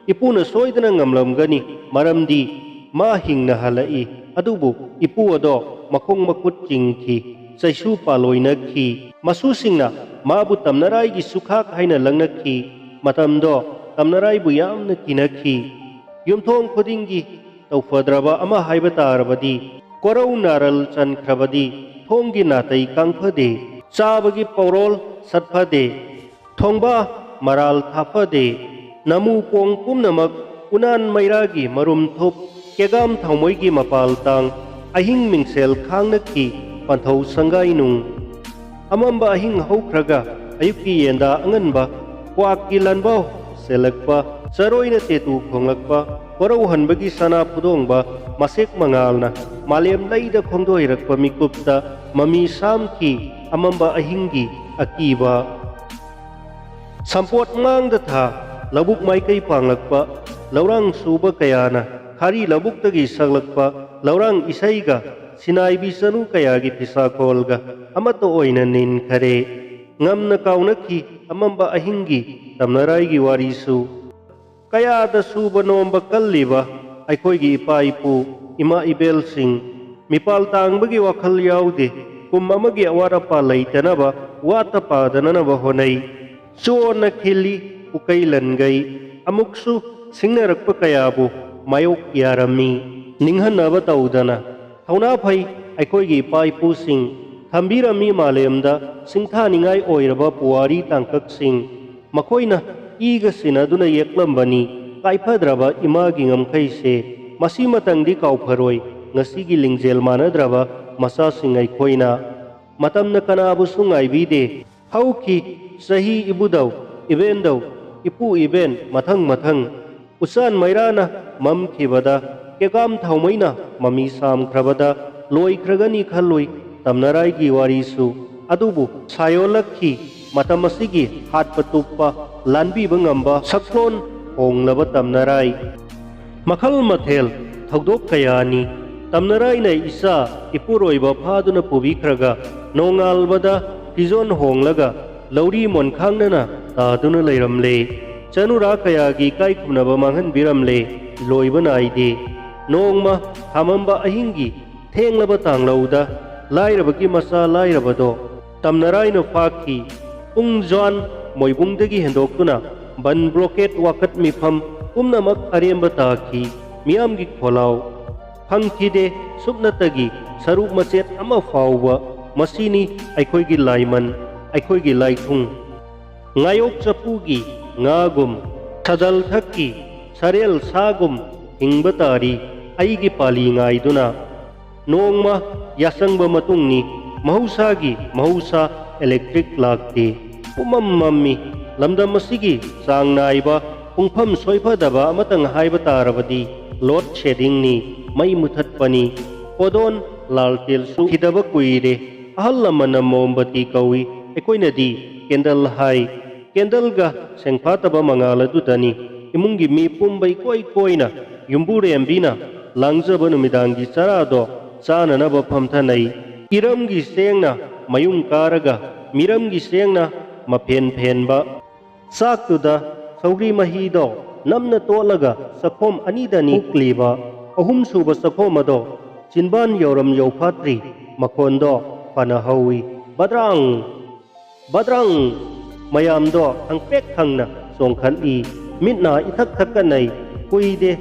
ꯏꯄꯨꯅ ꯁꯣꯏꯗꯅ ꯉꯝꯂꯝꯒꯅꯤ, ꯃꯔꯝꯗꯤ ꯃꯥ ꯍꯤꯡꯅ ꯍꯜꯂꯛꯏ꯫ ꯑꯗꯨꯕꯨ ꯏꯄꯨ ꯑꯗꯣ ꯃꯈꯣꯡ ꯃꯈꯨꯠ ꯆꯤꯡꯈꯤ, ꯆꯩꯁꯨ ꯄꯥꯂꯣꯏꯅꯈꯤ꯫ ꯃꯁꯨꯁꯤꯡꯅ ꯃꯥꯕꯨ ꯇꯝꯅꯔꯥꯏꯒꯤ ꯁꯨꯈꯥꯛ ꯍꯥꯏꯅ ꯂꯪꯅꯈꯤ꯫ ꯃꯇꯝꯗꯣ ꯇꯝꯅꯔꯥꯏꯕꯨ ꯌꯥꯝꯅ ꯀꯤꯅꯈꯤ꯫ ꯌꯨꯝꯊꯣꯡ ꯈꯨꯗꯤꯡꯒꯤ ꯇꯧꯐꯗ꯭ꯔꯕ ꯑꯃ ꯍꯥꯏꯕ ꯇꯥꯔꯕꯗꯤ, ꯀꯣꯔꯧ ꯅꯥꯔꯜ ꯆꯟꯈ꯭ꯔꯕꯗꯤ ꯊꯣꯡꯒꯤ ꯅꯥꯇꯩ ꯀꯥꯡꯐꯗꯦ, ꯆꯥꯕꯒꯤ ꯄꯧꯔꯣꯜ ꯁꯠꯐꯗꯦ, ꯊꯣꯡꯕ ꯃꯔꯥꯜ ꯊꯥꯐꯗꯦ, ꯅꯃꯨ ꯄꯣꯡ ꯄꯨꯝꯅꯃꯛ ꯎꯅꯥꯟ ꯃꯩꯔꯥꯒꯤ ꯃꯔꯨꯝ ꯊꯨꯞ, ꯀꯦꯒꯥꯝ ꯊꯥꯎꯃꯩꯒꯤ ꯃꯄꯥꯜ ꯇꯥꯡ, ꯑꯍꯤꯡ ꯃꯤꯡꯁꯦꯜ ꯈꯥꯡꯅꯈꯤ ꯄꯟꯊꯧ ꯁꯪꯒꯥꯏꯅꯨꯡ꯫ ꯑꯃꯝꯕ ꯑꯍꯤꯡ ꯍꯧꯈ꯭ꯔꯒ ꯑꯌꯨꯛꯀꯤ ꯌꯦꯟꯗꯥ ꯑꯉꯟꯕ, ꯀ꯭ꯋꯥꯛꯀꯤ ꯂꯟꯕꯥꯎ ꯆꯦꯜꯂꯛꯄ, ꯆꯔꯣꯏꯅ ꯇꯦꯇꯨ ꯈꯣꯡꯂꯛꯄ, ꯀꯣꯔꯧꯍꯟꯕꯒꯤ ꯁꯅꯥ ꯐꯨꯗꯣꯡꯕ ꯃꯁꯦꯛ ꯃꯉꯥꯜꯅ ꯃꯥꯂꯦꯝ ꯂꯩꯗ ꯈꯣꯡꯗꯣꯏꯔꯛꯄ ꯃꯤꯀꯨꯞꯇ ꯃꯃꯤ ꯁꯥꯝꯈꯤ ꯑꯃꯝꯕ ꯑꯍꯤꯡꯒꯤ ꯑꯀꯤꯕ꯫ ꯁꯝꯄꯣꯠ ꯃꯥꯡꯗ ꯊꯥ, ꯂꯧꯕꯨꯛ ꯃꯥꯏꯀꯩ ꯄꯥꯡꯂꯛꯄ, ꯂꯧꯔꯥꯡ ꯁꯨꯕ ꯀꯌꯥꯅ ꯈꯥꯔꯤ ꯂꯧꯕꯨꯛꯇꯒꯤ ꯁꯛꯂꯛꯄ ꯂꯧꯔꯥꯡ ꯏꯁꯩꯒ ꯁꯤꯅꯥꯏꯕꯤ ꯆꯅꯨ ꯀꯌꯥꯒꯤ ꯐꯤꯁꯥꯈꯣꯜꯒ ꯑꯃꯠꯇ ꯑꯣꯏꯅ ꯅꯤꯟꯈꯔꯦ꯫ ꯉꯝꯅ ꯀꯥꯎꯅꯈꯤ ꯑꯃꯝꯕ ꯑꯍꯤꯡꯒꯤ ꯇꯝꯅꯔꯥꯏꯒꯤ ꯋꯥꯔꯤꯁꯨ꯫ ꯀꯌꯥꯗ ꯁꯨꯕ ꯅꯣꯝꯕ ꯀꯜꯂꯤꯕ ꯑꯩꯈꯣꯏꯒꯤ ꯏꯄꯥ ꯏꯄꯨ, ꯏꯃꯥ ꯏꯕꯦꯜꯁꯤꯡ, ꯃꯤꯄꯥꯜ ꯇꯥꯡꯕꯒꯤ ꯋꯥꯈꯜ ꯌꯥꯎꯗꯦ꯫ ꯀꯨꯝ ꯑꯃꯒꯤ ꯑꯋꯥꯠ ꯑꯄꯥ ꯂꯩꯇꯅꯕ ꯋꯥꯠꯇ ꯄꯥꯗꯅꯅꯕ ꯍꯣꯠꯅꯩ꯫ ꯆꯣꯟꯅ ꯈꯤꯜꯂꯤ ꯄꯨꯀꯩ ꯂꯟꯒꯩ꯫ ꯑꯃꯨꯛꯁꯨ ꯁꯤꯡꯅꯔꯛꯄ ꯀꯌꯥꯕꯨ ꯃꯥꯌꯣꯛ ꯌꯥꯔꯝꯃꯤ꯫ ꯅꯤꯡꯍꯟꯅꯕ ꯇꯧꯗꯅ꯫ ꯊꯧꯅꯥ ꯐꯩ ꯑꯩꯈꯣꯏꯒꯤ ꯏꯄꯥ ꯏꯄꯨꯁꯤꯡ꯫ ꯊꯝꯕꯤꯔꯝꯃꯤ ꯃꯥꯂꯦꯝꯗ ꯁꯤꯡꯊꯥꯅꯤꯡꯉꯥꯏ ꯑꯣꯏꯔꯕ ꯄꯨꯋꯥꯔꯤ ꯇꯥꯡꯀꯛꯁꯤꯡ꯫ ꯃꯈꯣꯏꯅ ꯏꯒ ꯁꯤꯟꯅꯗꯨꯅ ꯌꯦꯛꯂꯝꯕꯅꯤ ꯀꯥꯏꯐꯗ꯭ꯔꯕ ꯏꯃꯥꯒꯤ ꯉꯝꯈꯩꯁꯦ꯫ ꯃꯁꯤꯃꯇꯪꯗꯤ ꯀꯥꯎꯐꯔꯣꯏ ꯉꯁꯤꯒꯤ ꯂꯤꯡꯖꯦꯜ ꯃꯥꯟꯅꯗ꯭ꯔꯕ ꯃꯆꯥꯁꯤꯡ ꯑꯩꯈꯣꯏꯅ꯫ ꯃꯇꯝꯅ ꯀꯅꯥꯕꯨꯁꯨ ꯉꯥꯏꯕꯤꯗꯦ꯫ ꯍꯧꯈꯤ ꯆꯍꯤ ꯏꯕꯨꯙꯧ, ꯏꯕꯦꯟꯗꯧ, ꯏꯄꯨ ꯏꯕꯦꯟ ꯃꯊꯪ ꯃꯊꯪ꯫ ꯎꯆꯥꯟ ꯃꯩꯔꯥꯅ ꯃꯝꯈꯤꯕꯗ, ꯀꯦꯒꯥꯝ ꯊꯥꯎꯃꯩꯅ ꯃꯃꯤ ꯁꯥꯝꯈ꯭ꯔꯕꯗ ꯂꯣꯏꯈ꯭ꯔꯒꯅꯤ ꯈꯜꯂꯨꯏ ꯇꯝꯅꯔꯥꯏꯒꯤ ꯋꯥꯔꯤꯁꯨ꯫ ꯑꯗꯨꯕꯨ ꯁꯥꯌꯣꯜꯂꯛꯈꯤ ꯃꯇꯝ ꯑꯁꯤꯒꯤ ꯍꯥꯠꯄ ꯇꯨꯞꯄ, ꯂꯥꯟꯕꯤꯕ ꯉꯝꯕ ꯁꯛꯂꯣꯟ ꯍꯣꯡꯂꯕ ꯇꯝꯅꯔꯥꯏ꯫ ꯃꯈꯜ ꯃꯊꯦꯜ ꯊꯧꯗꯣꯛ ꯀꯌꯥꯅꯤ꯫ ꯇꯝꯅꯔꯥꯏꯅ ꯏꯆꯥ ꯏꯄꯨꯔꯣꯏꯕ ꯐꯥꯗꯨꯅ ꯄꯨꯕꯤꯈ꯭ꯔꯒ, ꯅꯣꯡꯉꯥꯜꯕꯗ ꯐꯤꯖꯣꯟ ꯍꯣꯡꯂꯒ ꯂꯧꯔꯤ ꯃꯣꯟꯈꯥꯡꯅꯅ ꯇꯥꯗꯨꯅ ꯂꯩꯔꯝꯂꯦ꯫ ꯆꯅꯨꯔꯥ ꯀꯌꯥꯒꯤ ꯏꯀꯥꯏ ꯈꯨꯝꯅꯕ ꯃꯥꯡꯍꯟꯕꯤꯔꯝꯂꯦ, ꯂꯣꯏꯕ ꯅꯥꯏꯗꯦ꯫ ꯅꯣꯡꯃ ꯊꯥꯃꯝꯕ ꯑꯍꯤꯡꯒꯤ ꯊꯦꯡꯂꯕ ꯇꯥꯡꯂꯧꯗ ꯂꯥꯏꯔꯕꯒꯤ ꯃꯆꯥ ꯂꯥꯏꯔꯕꯗꯣ ꯇꯝꯅꯔꯥꯏꯅ ꯐꯥꯈꯤ꯫ ꯄꯨꯡ ꯖ꯭ꯋꯥꯟ ꯃꯣꯏꯕꯨꯡꯗꯒꯤ ꯍꯦꯟꯗꯣꯛꯇꯨꯅ ꯕꯟ ꯕ꯭ꯂꯣꯀꯦꯠ ꯋꯥꯀꯠ ꯃꯤꯐꯝ ꯄꯨꯝꯅꯃꯛ ꯑꯔꯦꯝꯕ ꯇꯥꯈꯤ꯫ ꯃꯤꯌꯥꯝꯒꯤ ꯈꯣꯜꯂꯥꯎ ꯐꯪꯈꯤꯗꯦ꯫ ꯁꯨꯞꯅꯇꯒꯤ ꯁꯔꯨꯛ ꯃꯆꯦꯠ ꯑꯃ ꯐꯥꯎꯕ꯫ ꯃꯁꯤꯅꯤ ꯑꯩꯈꯣꯏꯒꯤ ꯂꯥꯏꯃꯟ, ꯑꯩꯈꯣꯏꯒꯤ ꯂꯥꯏꯊꯨꯡ꯫ ꯉꯥꯌꯣꯛ ꯆꯐꯨꯒꯤ ꯉꯥꯒꯨꯝ, ꯁꯗꯜ ꯊꯛꯀꯤ ꯁꯔꯦꯜ ꯁꯥꯒꯨꯝ ꯍꯤꯡꯕ ꯇꯥꯔꯤ ꯑꯩꯒꯤ ꯄꯥꯂꯤ ꯉꯥꯏꯗꯨꯅ꯫ ꯅꯣꯡꯃ ꯌꯥꯆꯪꯕ ꯃꯇꯨꯡꯅꯤ, ꯃꯍꯧꯁꯥꯒꯤ ꯃꯍꯧꯁꯥ ꯏꯂꯦꯛꯇ꯭ꯔꯤꯛ ꯂꯥꯛꯇꯦ꯫ ꯄꯨꯝꯃꯝ ꯃꯝꯃꯤ꯫ ꯂꯝꯗꯝ ꯑꯁꯤꯒꯤ ꯆꯥꯡ ꯅꯥꯏꯕ ꯄꯨꯡꯐꯝ ꯁꯣꯏꯐꯗꯕ ꯑꯃꯇꯪ ꯍꯥꯏꯕ ꯇꯥꯔꯕꯗꯤ ꯂꯣꯗ ꯁꯦꯗꯤꯡꯅꯤ, ꯃꯩ ꯃꯨꯊꯠꯄꯅꯤ꯫ ꯀꯣꯗꯣꯟ ꯂꯥꯜꯇꯦꯜꯁꯨ ꯈꯤꯗꯕ ꯀꯨꯏꯔꯦ꯫ ꯑꯍꯜ ꯂꯃꯟꯅ ꯃꯣꯝꯕꯇꯤ ꯀꯧꯏ, ꯑꯩꯈꯣꯏꯅꯗꯤ ꯀꯦꯟꯗꯜ ꯍꯥꯏ꯫ ꯀꯦꯟꯗꯜꯒ ꯁꯦꯡꯐꯥꯠꯇꯕ ꯃꯉꯥꯜ ꯑꯗꯨꯗꯅꯤ ꯏꯃꯨꯡꯒꯤ ꯃꯤ ꯄꯨꯝꯕ ꯏꯀꯣꯏ ꯀꯣꯏꯅ ꯌꯨꯝꯕꯨꯔꯦꯝꯕꯤꯅ ꯂꯥꯡꯖꯕ ꯅꯨꯃꯤꯗꯥꯡꯒꯤ ꯆꯔꯥꯗꯣ ꯆꯥꯅꯅꯕ ꯐꯝꯊꯅꯩ꯫ ꯏꯔꯝꯒꯤ ꯆꯦꯡꯅ ꯃꯌꯨꯡ ꯀꯥꯔꯒ ꯃꯤꯔꯝꯒꯤ ꯆꯦꯡꯅ ꯃꯐꯦꯟ ꯐꯦꯟꯕ꯫ ꯆꯥꯛꯇꯨꯗ ꯁꯧꯒ꯭ꯔꯤ ꯃꯍꯤꯗꯣ ꯅꯝꯅ ꯇꯣꯠꯂꯒ ꯆꯈꯣꯝ ꯑꯅꯤꯗꯅꯤ ꯍꯨꯛꯂꯤꯕ꯫ ꯑꯍꯨꯝꯁꯨꯕ ꯆꯈꯣꯝ ꯑꯗꯣ ꯆꯤꯟꯕꯥꯟ ꯌꯧꯔꯝ ꯌꯧꯐꯥꯠꯇ꯭ꯔꯤ ꯃꯈꯣꯟꯗꯣ ꯐꯅ ꯍꯧꯏ꯫ ꯕꯗ꯭ꯔꯥꯡ! ꯕꯗ꯭ꯔꯪ! ꯃꯌꯥꯝꯗꯣ ꯈꯪꯄ꯭ꯔꯦꯛ ꯈꯪꯅ ꯆꯣꯡꯈꯠꯂꯤ꯫ ꯃꯤꯠ ꯅꯥ ꯏꯊꯛ ꯊꯛꯀꯠꯅꯩ꯫ ꯀꯨꯏꯗꯦ꯫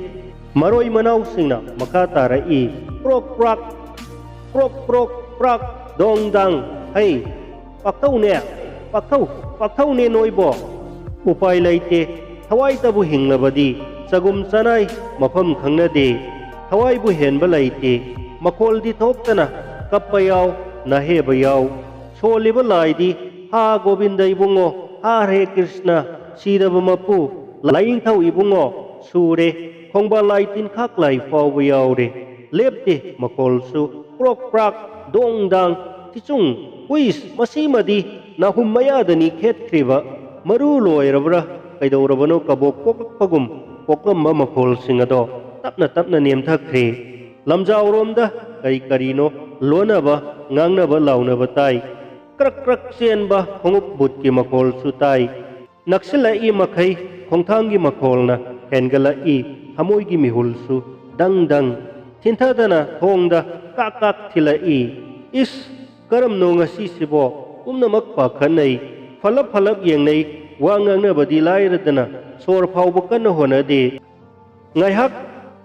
ꯃꯔꯣꯏ ꯃꯅꯥꯎꯁꯤꯡꯅ ꯃꯈꯥ ꯇꯥꯔꯛꯏ꯫ ꯀ꯭ꯔꯣꯛ ꯀ꯭ꯔꯥꯛ! ꯀ꯭ꯔꯣꯛ ꯀ꯭ꯔꯣꯛ ꯀ꯭ꯔꯥꯛ! ꯗꯣꯡ ꯗꯥꯡ, ꯍꯩ, ꯄꯥꯛꯊꯧꯅꯦ, ꯄꯥꯛꯊꯧ, ꯄꯥꯛꯊꯧꯅꯦ ꯅꯣꯏꯕꯣ꯫ ꯎꯄꯥꯏ ꯂꯩꯇꯦ, ꯊꯋꯥꯏꯇꯕꯨ ꯍꯤꯡꯂꯕꯗꯤ ꯆꯒꯨꯝ ꯆꯅꯥꯏ ꯃꯐꯝ ꯈꯪꯅꯗꯦ꯫ ꯊꯋꯥꯏꯕꯨ ꯍꯦꯟꯕ ꯂꯩꯇꯦ, ꯃꯈꯣꯜꯗꯤ ꯊꯣꯛꯇꯅ ꯀꯞꯄ ꯌꯥꯎ, ꯅꯥꯍꯦꯕ ꯌꯥꯎ꯫ ꯁꯣꯜꯂꯤꯕ ꯂꯥꯏꯗꯤ ꯍꯥ ꯒꯣꯕꯤꯟꯗ ꯏꯕꯨꯡꯉꯣ, ꯍꯥ ꯍꯔꯦ ꯀ꯭ꯔꯤꯁꯅ, ꯁꯤꯔꯕ ꯃꯄꯨ, ꯂꯥꯏꯅꯤꯡꯊꯧ ꯏꯕꯨꯡꯉꯣ, ꯁꯨꯔꯦ, ꯈꯣꯡꯕꯥꯜ ꯂꯥꯏ ꯇꯤꯟꯈꯥꯛ ꯂꯥꯏ ꯐꯥꯎꯕ ꯌꯥꯎꯔꯦ꯫ ꯂꯦꯞꯇꯦ ꯃꯈꯣꯜꯁꯨ, ꯀ꯭ꯔꯣꯛ ꯀ꯭ꯔꯥꯛ, ꯗꯣꯡ ꯗꯥꯡ, ꯊꯤꯆꯨꯡ, ꯍꯨꯏꯁ, ꯃꯁꯤꯃꯗꯤ ꯅꯥꯍꯨꯝ ꯃꯌꯥꯗꯅꯤ ꯈꯦꯠꯈ꯭ꯔꯤꯕ꯫ ꯃꯔꯨ ꯂꯣꯏꯔꯕ꯭ꯔꯥ ꯀꯩꯗꯧꯔꯕꯅꯣ ꯀꯕꯣꯛ ꯄꯣꯛꯂꯛꯄꯒꯨꯝ ꯄꯣꯛꯂꯝꯕ ꯃꯈꯣꯜꯁꯤꯡ ꯑꯗꯣ ꯇꯞꯅ ꯇꯞꯅ ꯅꯦꯝꯊꯈ꯭ꯔꯦ꯫ ꯂꯝꯖꯥꯎꯔꯣꯝꯗ ꯀꯔꯤ ꯀꯔꯤꯅꯣ ꯂꯣꯟꯅꯕ, ꯉꯥꯡꯅꯕ ꯂꯥꯎꯅꯕ ꯇꯥꯏ꯫ ꯀ꯭ꯔꯛ ꯀ꯭ꯔꯛ ꯆꯦꯟꯕ ꯈꯣꯡꯎꯞ ꯕꯨꯠꯀꯤ ꯃꯈꯣꯜꯁꯨ ꯇꯥꯏ꯫ ꯅꯛꯁꯤꯜꯂꯛꯏ ꯃꯈꯩ ꯈꯣꯡꯊꯥꯡꯒꯤ ꯃꯈꯣꯜꯅ ꯍꯦꯟꯒꯠꯂꯛꯏ, ꯊꯃꯣꯏꯒꯤ ꯃꯤꯍꯨꯜꯁꯨ ꯗꯪ ꯗꯪ꯫ ꯊꯤꯟꯊꯗꯅ ꯊꯣꯡꯗ ꯀꯥꯛ ꯀꯥꯛ ꯊꯤꯜꯂꯛꯏ꯫ ꯏꯁ! ꯀꯔꯝꯅꯣ ꯉꯁꯤꯁꯤꯕꯣ? ꯄꯨꯝꯅꯃꯛ ꯄꯥꯈꯠꯅꯩ꯫ ꯐꯂꯞ ꯐꯂꯞ ꯌꯦꯡꯅꯩ꯫ ꯋꯥ ꯉꯥꯡꯅꯕꯗꯤ ꯂꯥꯏꯔꯗꯅ ꯁꯣꯔ ꯐꯥꯎꯕ ꯀꯟꯅ ꯍꯣꯠꯅꯗꯦ꯫ ꯉꯥꯏꯍꯥꯛ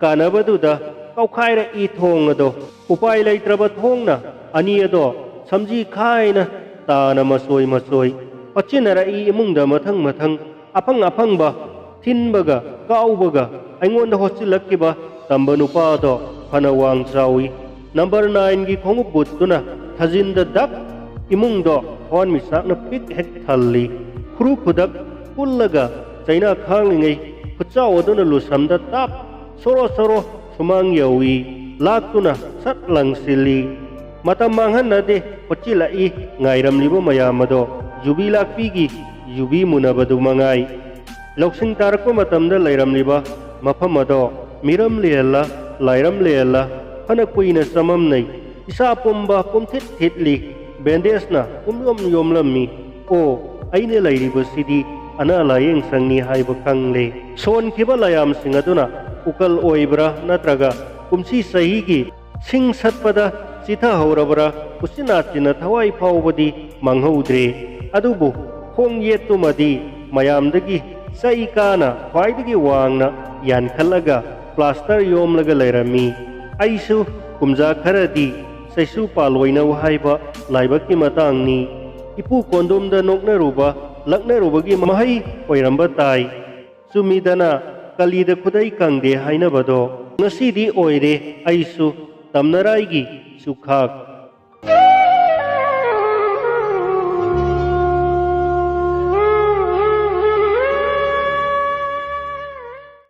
ꯀꯥꯟꯅꯕꯗꯨꯗ ꯀꯥꯎꯈꯥꯏꯔꯛꯏ ꯊꯣꯡ ꯑꯗꯣ꯫ ꯎꯄꯥꯏ ꯂꯩꯇ꯭ꯔꯕ ꯊꯣꯡꯅ ꯑꯅꯤ ꯑꯗꯣ ꯁꯝꯖꯤ ꯈꯥꯏꯅ ꯇꯥꯅ ꯃꯆꯣꯏ ꯃꯆꯣꯏ ꯄꯠꯁꯤꯟꯅꯔꯛꯏ ꯏꯃꯨꯡꯗ ꯃꯊꯪ ꯃꯊꯪ꯫ ꯑꯐꯪ ꯑꯐꯪꯕ ꯊꯤꯟꯕꯒ ꯀꯥꯎꯕꯒ ꯑꯩꯉꯣꯟꯗ ꯍꯣꯠꯆꯤꯜꯂꯛꯈꯤꯕ ꯇꯝꯕ ꯅꯨꯄꯥꯗꯣ ꯐꯅ ꯋꯥꯡ ꯆꯥꯎꯏ꯫ ꯅꯝꯕꯔ ꯅꯥꯏꯟꯒꯤ ꯈꯣꯡꯎꯞ ꯕꯨꯠꯇꯨꯅ ꯊꯥꯖꯤꯟꯗ ꯗꯛ! ꯏꯃꯨꯡꯗꯣ ꯊꯋꯥꯟꯃꯤꯆꯥꯛꯅ ꯄꯤꯛ ꯍꯦꯛ ꯊꯜꯂꯤ꯫ ꯈꯨꯔꯨ ꯈꯨꯗꯛ ꯄꯨꯜꯂꯒ ꯆꯩꯅꯥ ꯈꯥꯡꯂꯤꯉꯩ ꯈꯨꯠꯆꯥꯎ ꯑꯗꯨꯅ ꯂꯨꯁꯝꯗ ꯇꯥꯞ! ꯁꯣꯔꯣ ꯁꯣꯔꯣ ꯁꯨꯃꯥꯡ ꯌꯧꯏ꯫ ꯂꯥꯛꯇꯨꯅ ꯁꯠ ꯂꯪꯁꯤꯜꯂꯤ꯫ ꯃꯇꯝ ꯃꯥꯡꯍꯟꯅꯗꯦ, ꯍꯣꯠꯆꯤꯜꯂꯛꯏ ꯉꯥꯏꯔꯝꯂꯤꯕ ꯃꯌꯥꯝ ꯑꯗꯣ ꯌꯨꯕꯤ ꯂꯥꯛꯄꯤꯒꯤ ꯌꯨꯕꯤ ꯃꯨꯟꯅꯕꯗꯨ ꯃꯉꯥꯏ꯫ ꯂꯧꯁꯤꯡ ꯇꯥꯔꯛꯄ ꯃꯇꯝꯗ ꯂꯩꯔꯝꯂꯤꯕ ꯃꯐꯝ ꯑꯗꯣ ꯃꯤꯔꯝ ꯂꯦꯜꯂ, ꯂꯥꯏꯔꯝ ꯂꯦꯜꯂ ꯐꯅ ꯀꯨꯏꯅ ꯆꯃꯝꯅꯩ꯫ ꯏꯁꯥ ꯄꯨꯝꯕ ꯄꯨꯝꯊꯤꯠ ꯊꯤꯠꯂꯤ, ꯕꯦꯟꯗꯦꯖꯅ ꯄꯨꯝꯌꯣꯝ ꯌꯣꯝꯂꯝꯃꯤ꯫ ꯑꯣ, ꯑꯩꯅ ꯂꯩꯔꯤꯕꯁꯤꯗꯤ ꯑꯅꯥ ꯂꯥꯌꯦꯡ ꯁꯪꯅꯤ ꯍꯥꯏꯕ ꯈꯪꯂꯦ꯫ ꯁꯣꯟꯈꯤꯕ ꯂꯥꯌꯥꯝꯁꯤꯡ ꯑꯗꯨꯅ ꯎꯀꯜ ꯑꯣꯏꯕ꯭ꯔꯥ ꯅꯠꯇ꯭ꯔꯒ ꯀꯨꯝꯁꯤ ꯆꯍꯤꯒꯤ ꯁꯤꯡ ꯁꯠꯄꯗ ꯆꯤꯊꯍꯧꯔꯕ꯭ꯔꯥ, ꯎꯆꯤꯟ ꯅꯥꯆꯤꯟꯅ ꯊꯋꯥꯏ ꯐꯥꯎꯕꯗꯤ ꯃꯥꯡꯍꯧꯗ꯭ꯔꯦ꯫ ꯑꯗꯨꯕꯨ ꯈꯣꯡ ꯌꯦꯠꯇꯨꯃꯗꯤ ꯃꯌꯥꯝꯗꯒꯤ ꯆꯩ ꯀꯥꯅ ꯈ꯭ꯋꯥꯏꯗꯒꯤ ꯋꯥꯡꯅ ꯌꯥꯟꯈꯠꯂꯒ ꯄ꯭ꯂꯥꯁꯇꯔ ꯌꯣꯝꯂꯒ ꯂꯩꯔꯝꯃꯤ꯫ ꯑꯩꯁꯨ ꯀꯨꯝꯖꯥ ꯈꯔꯗꯤ ꯁꯩꯁꯨ ꯄꯥꯜꯂꯣꯏꯅꯧ ꯍꯥꯏꯕ ꯂꯥꯏꯕꯛꯀꯤ ꯃꯇꯥꯡꯅꯤ꯫ ꯏꯄꯨ ꯀꯣꯟꯗꯣꯝꯗ ꯅꯣꯛꯅꯔꯨꯕ, ꯂꯛꯅꯔꯨꯕꯒꯤ ꯃꯍꯩ ꯑꯣꯏꯔꯝꯕ ꯇꯥꯏ꯫ ꯆꯨꯝꯃꯤꯗꯅ, ꯀꯂꯤꯗ ꯈꯨꯗꯩ ꯀꯪꯗꯦ ꯍꯥꯏꯅꯕꯗꯣ꯫ ꯉꯁꯤꯗꯤ ꯑꯣꯏꯔꯦ ꯑꯩꯁꯨ ꯇꯝꯅꯔꯥꯏꯒꯤ ꯆꯨꯈꯥꯛ꯫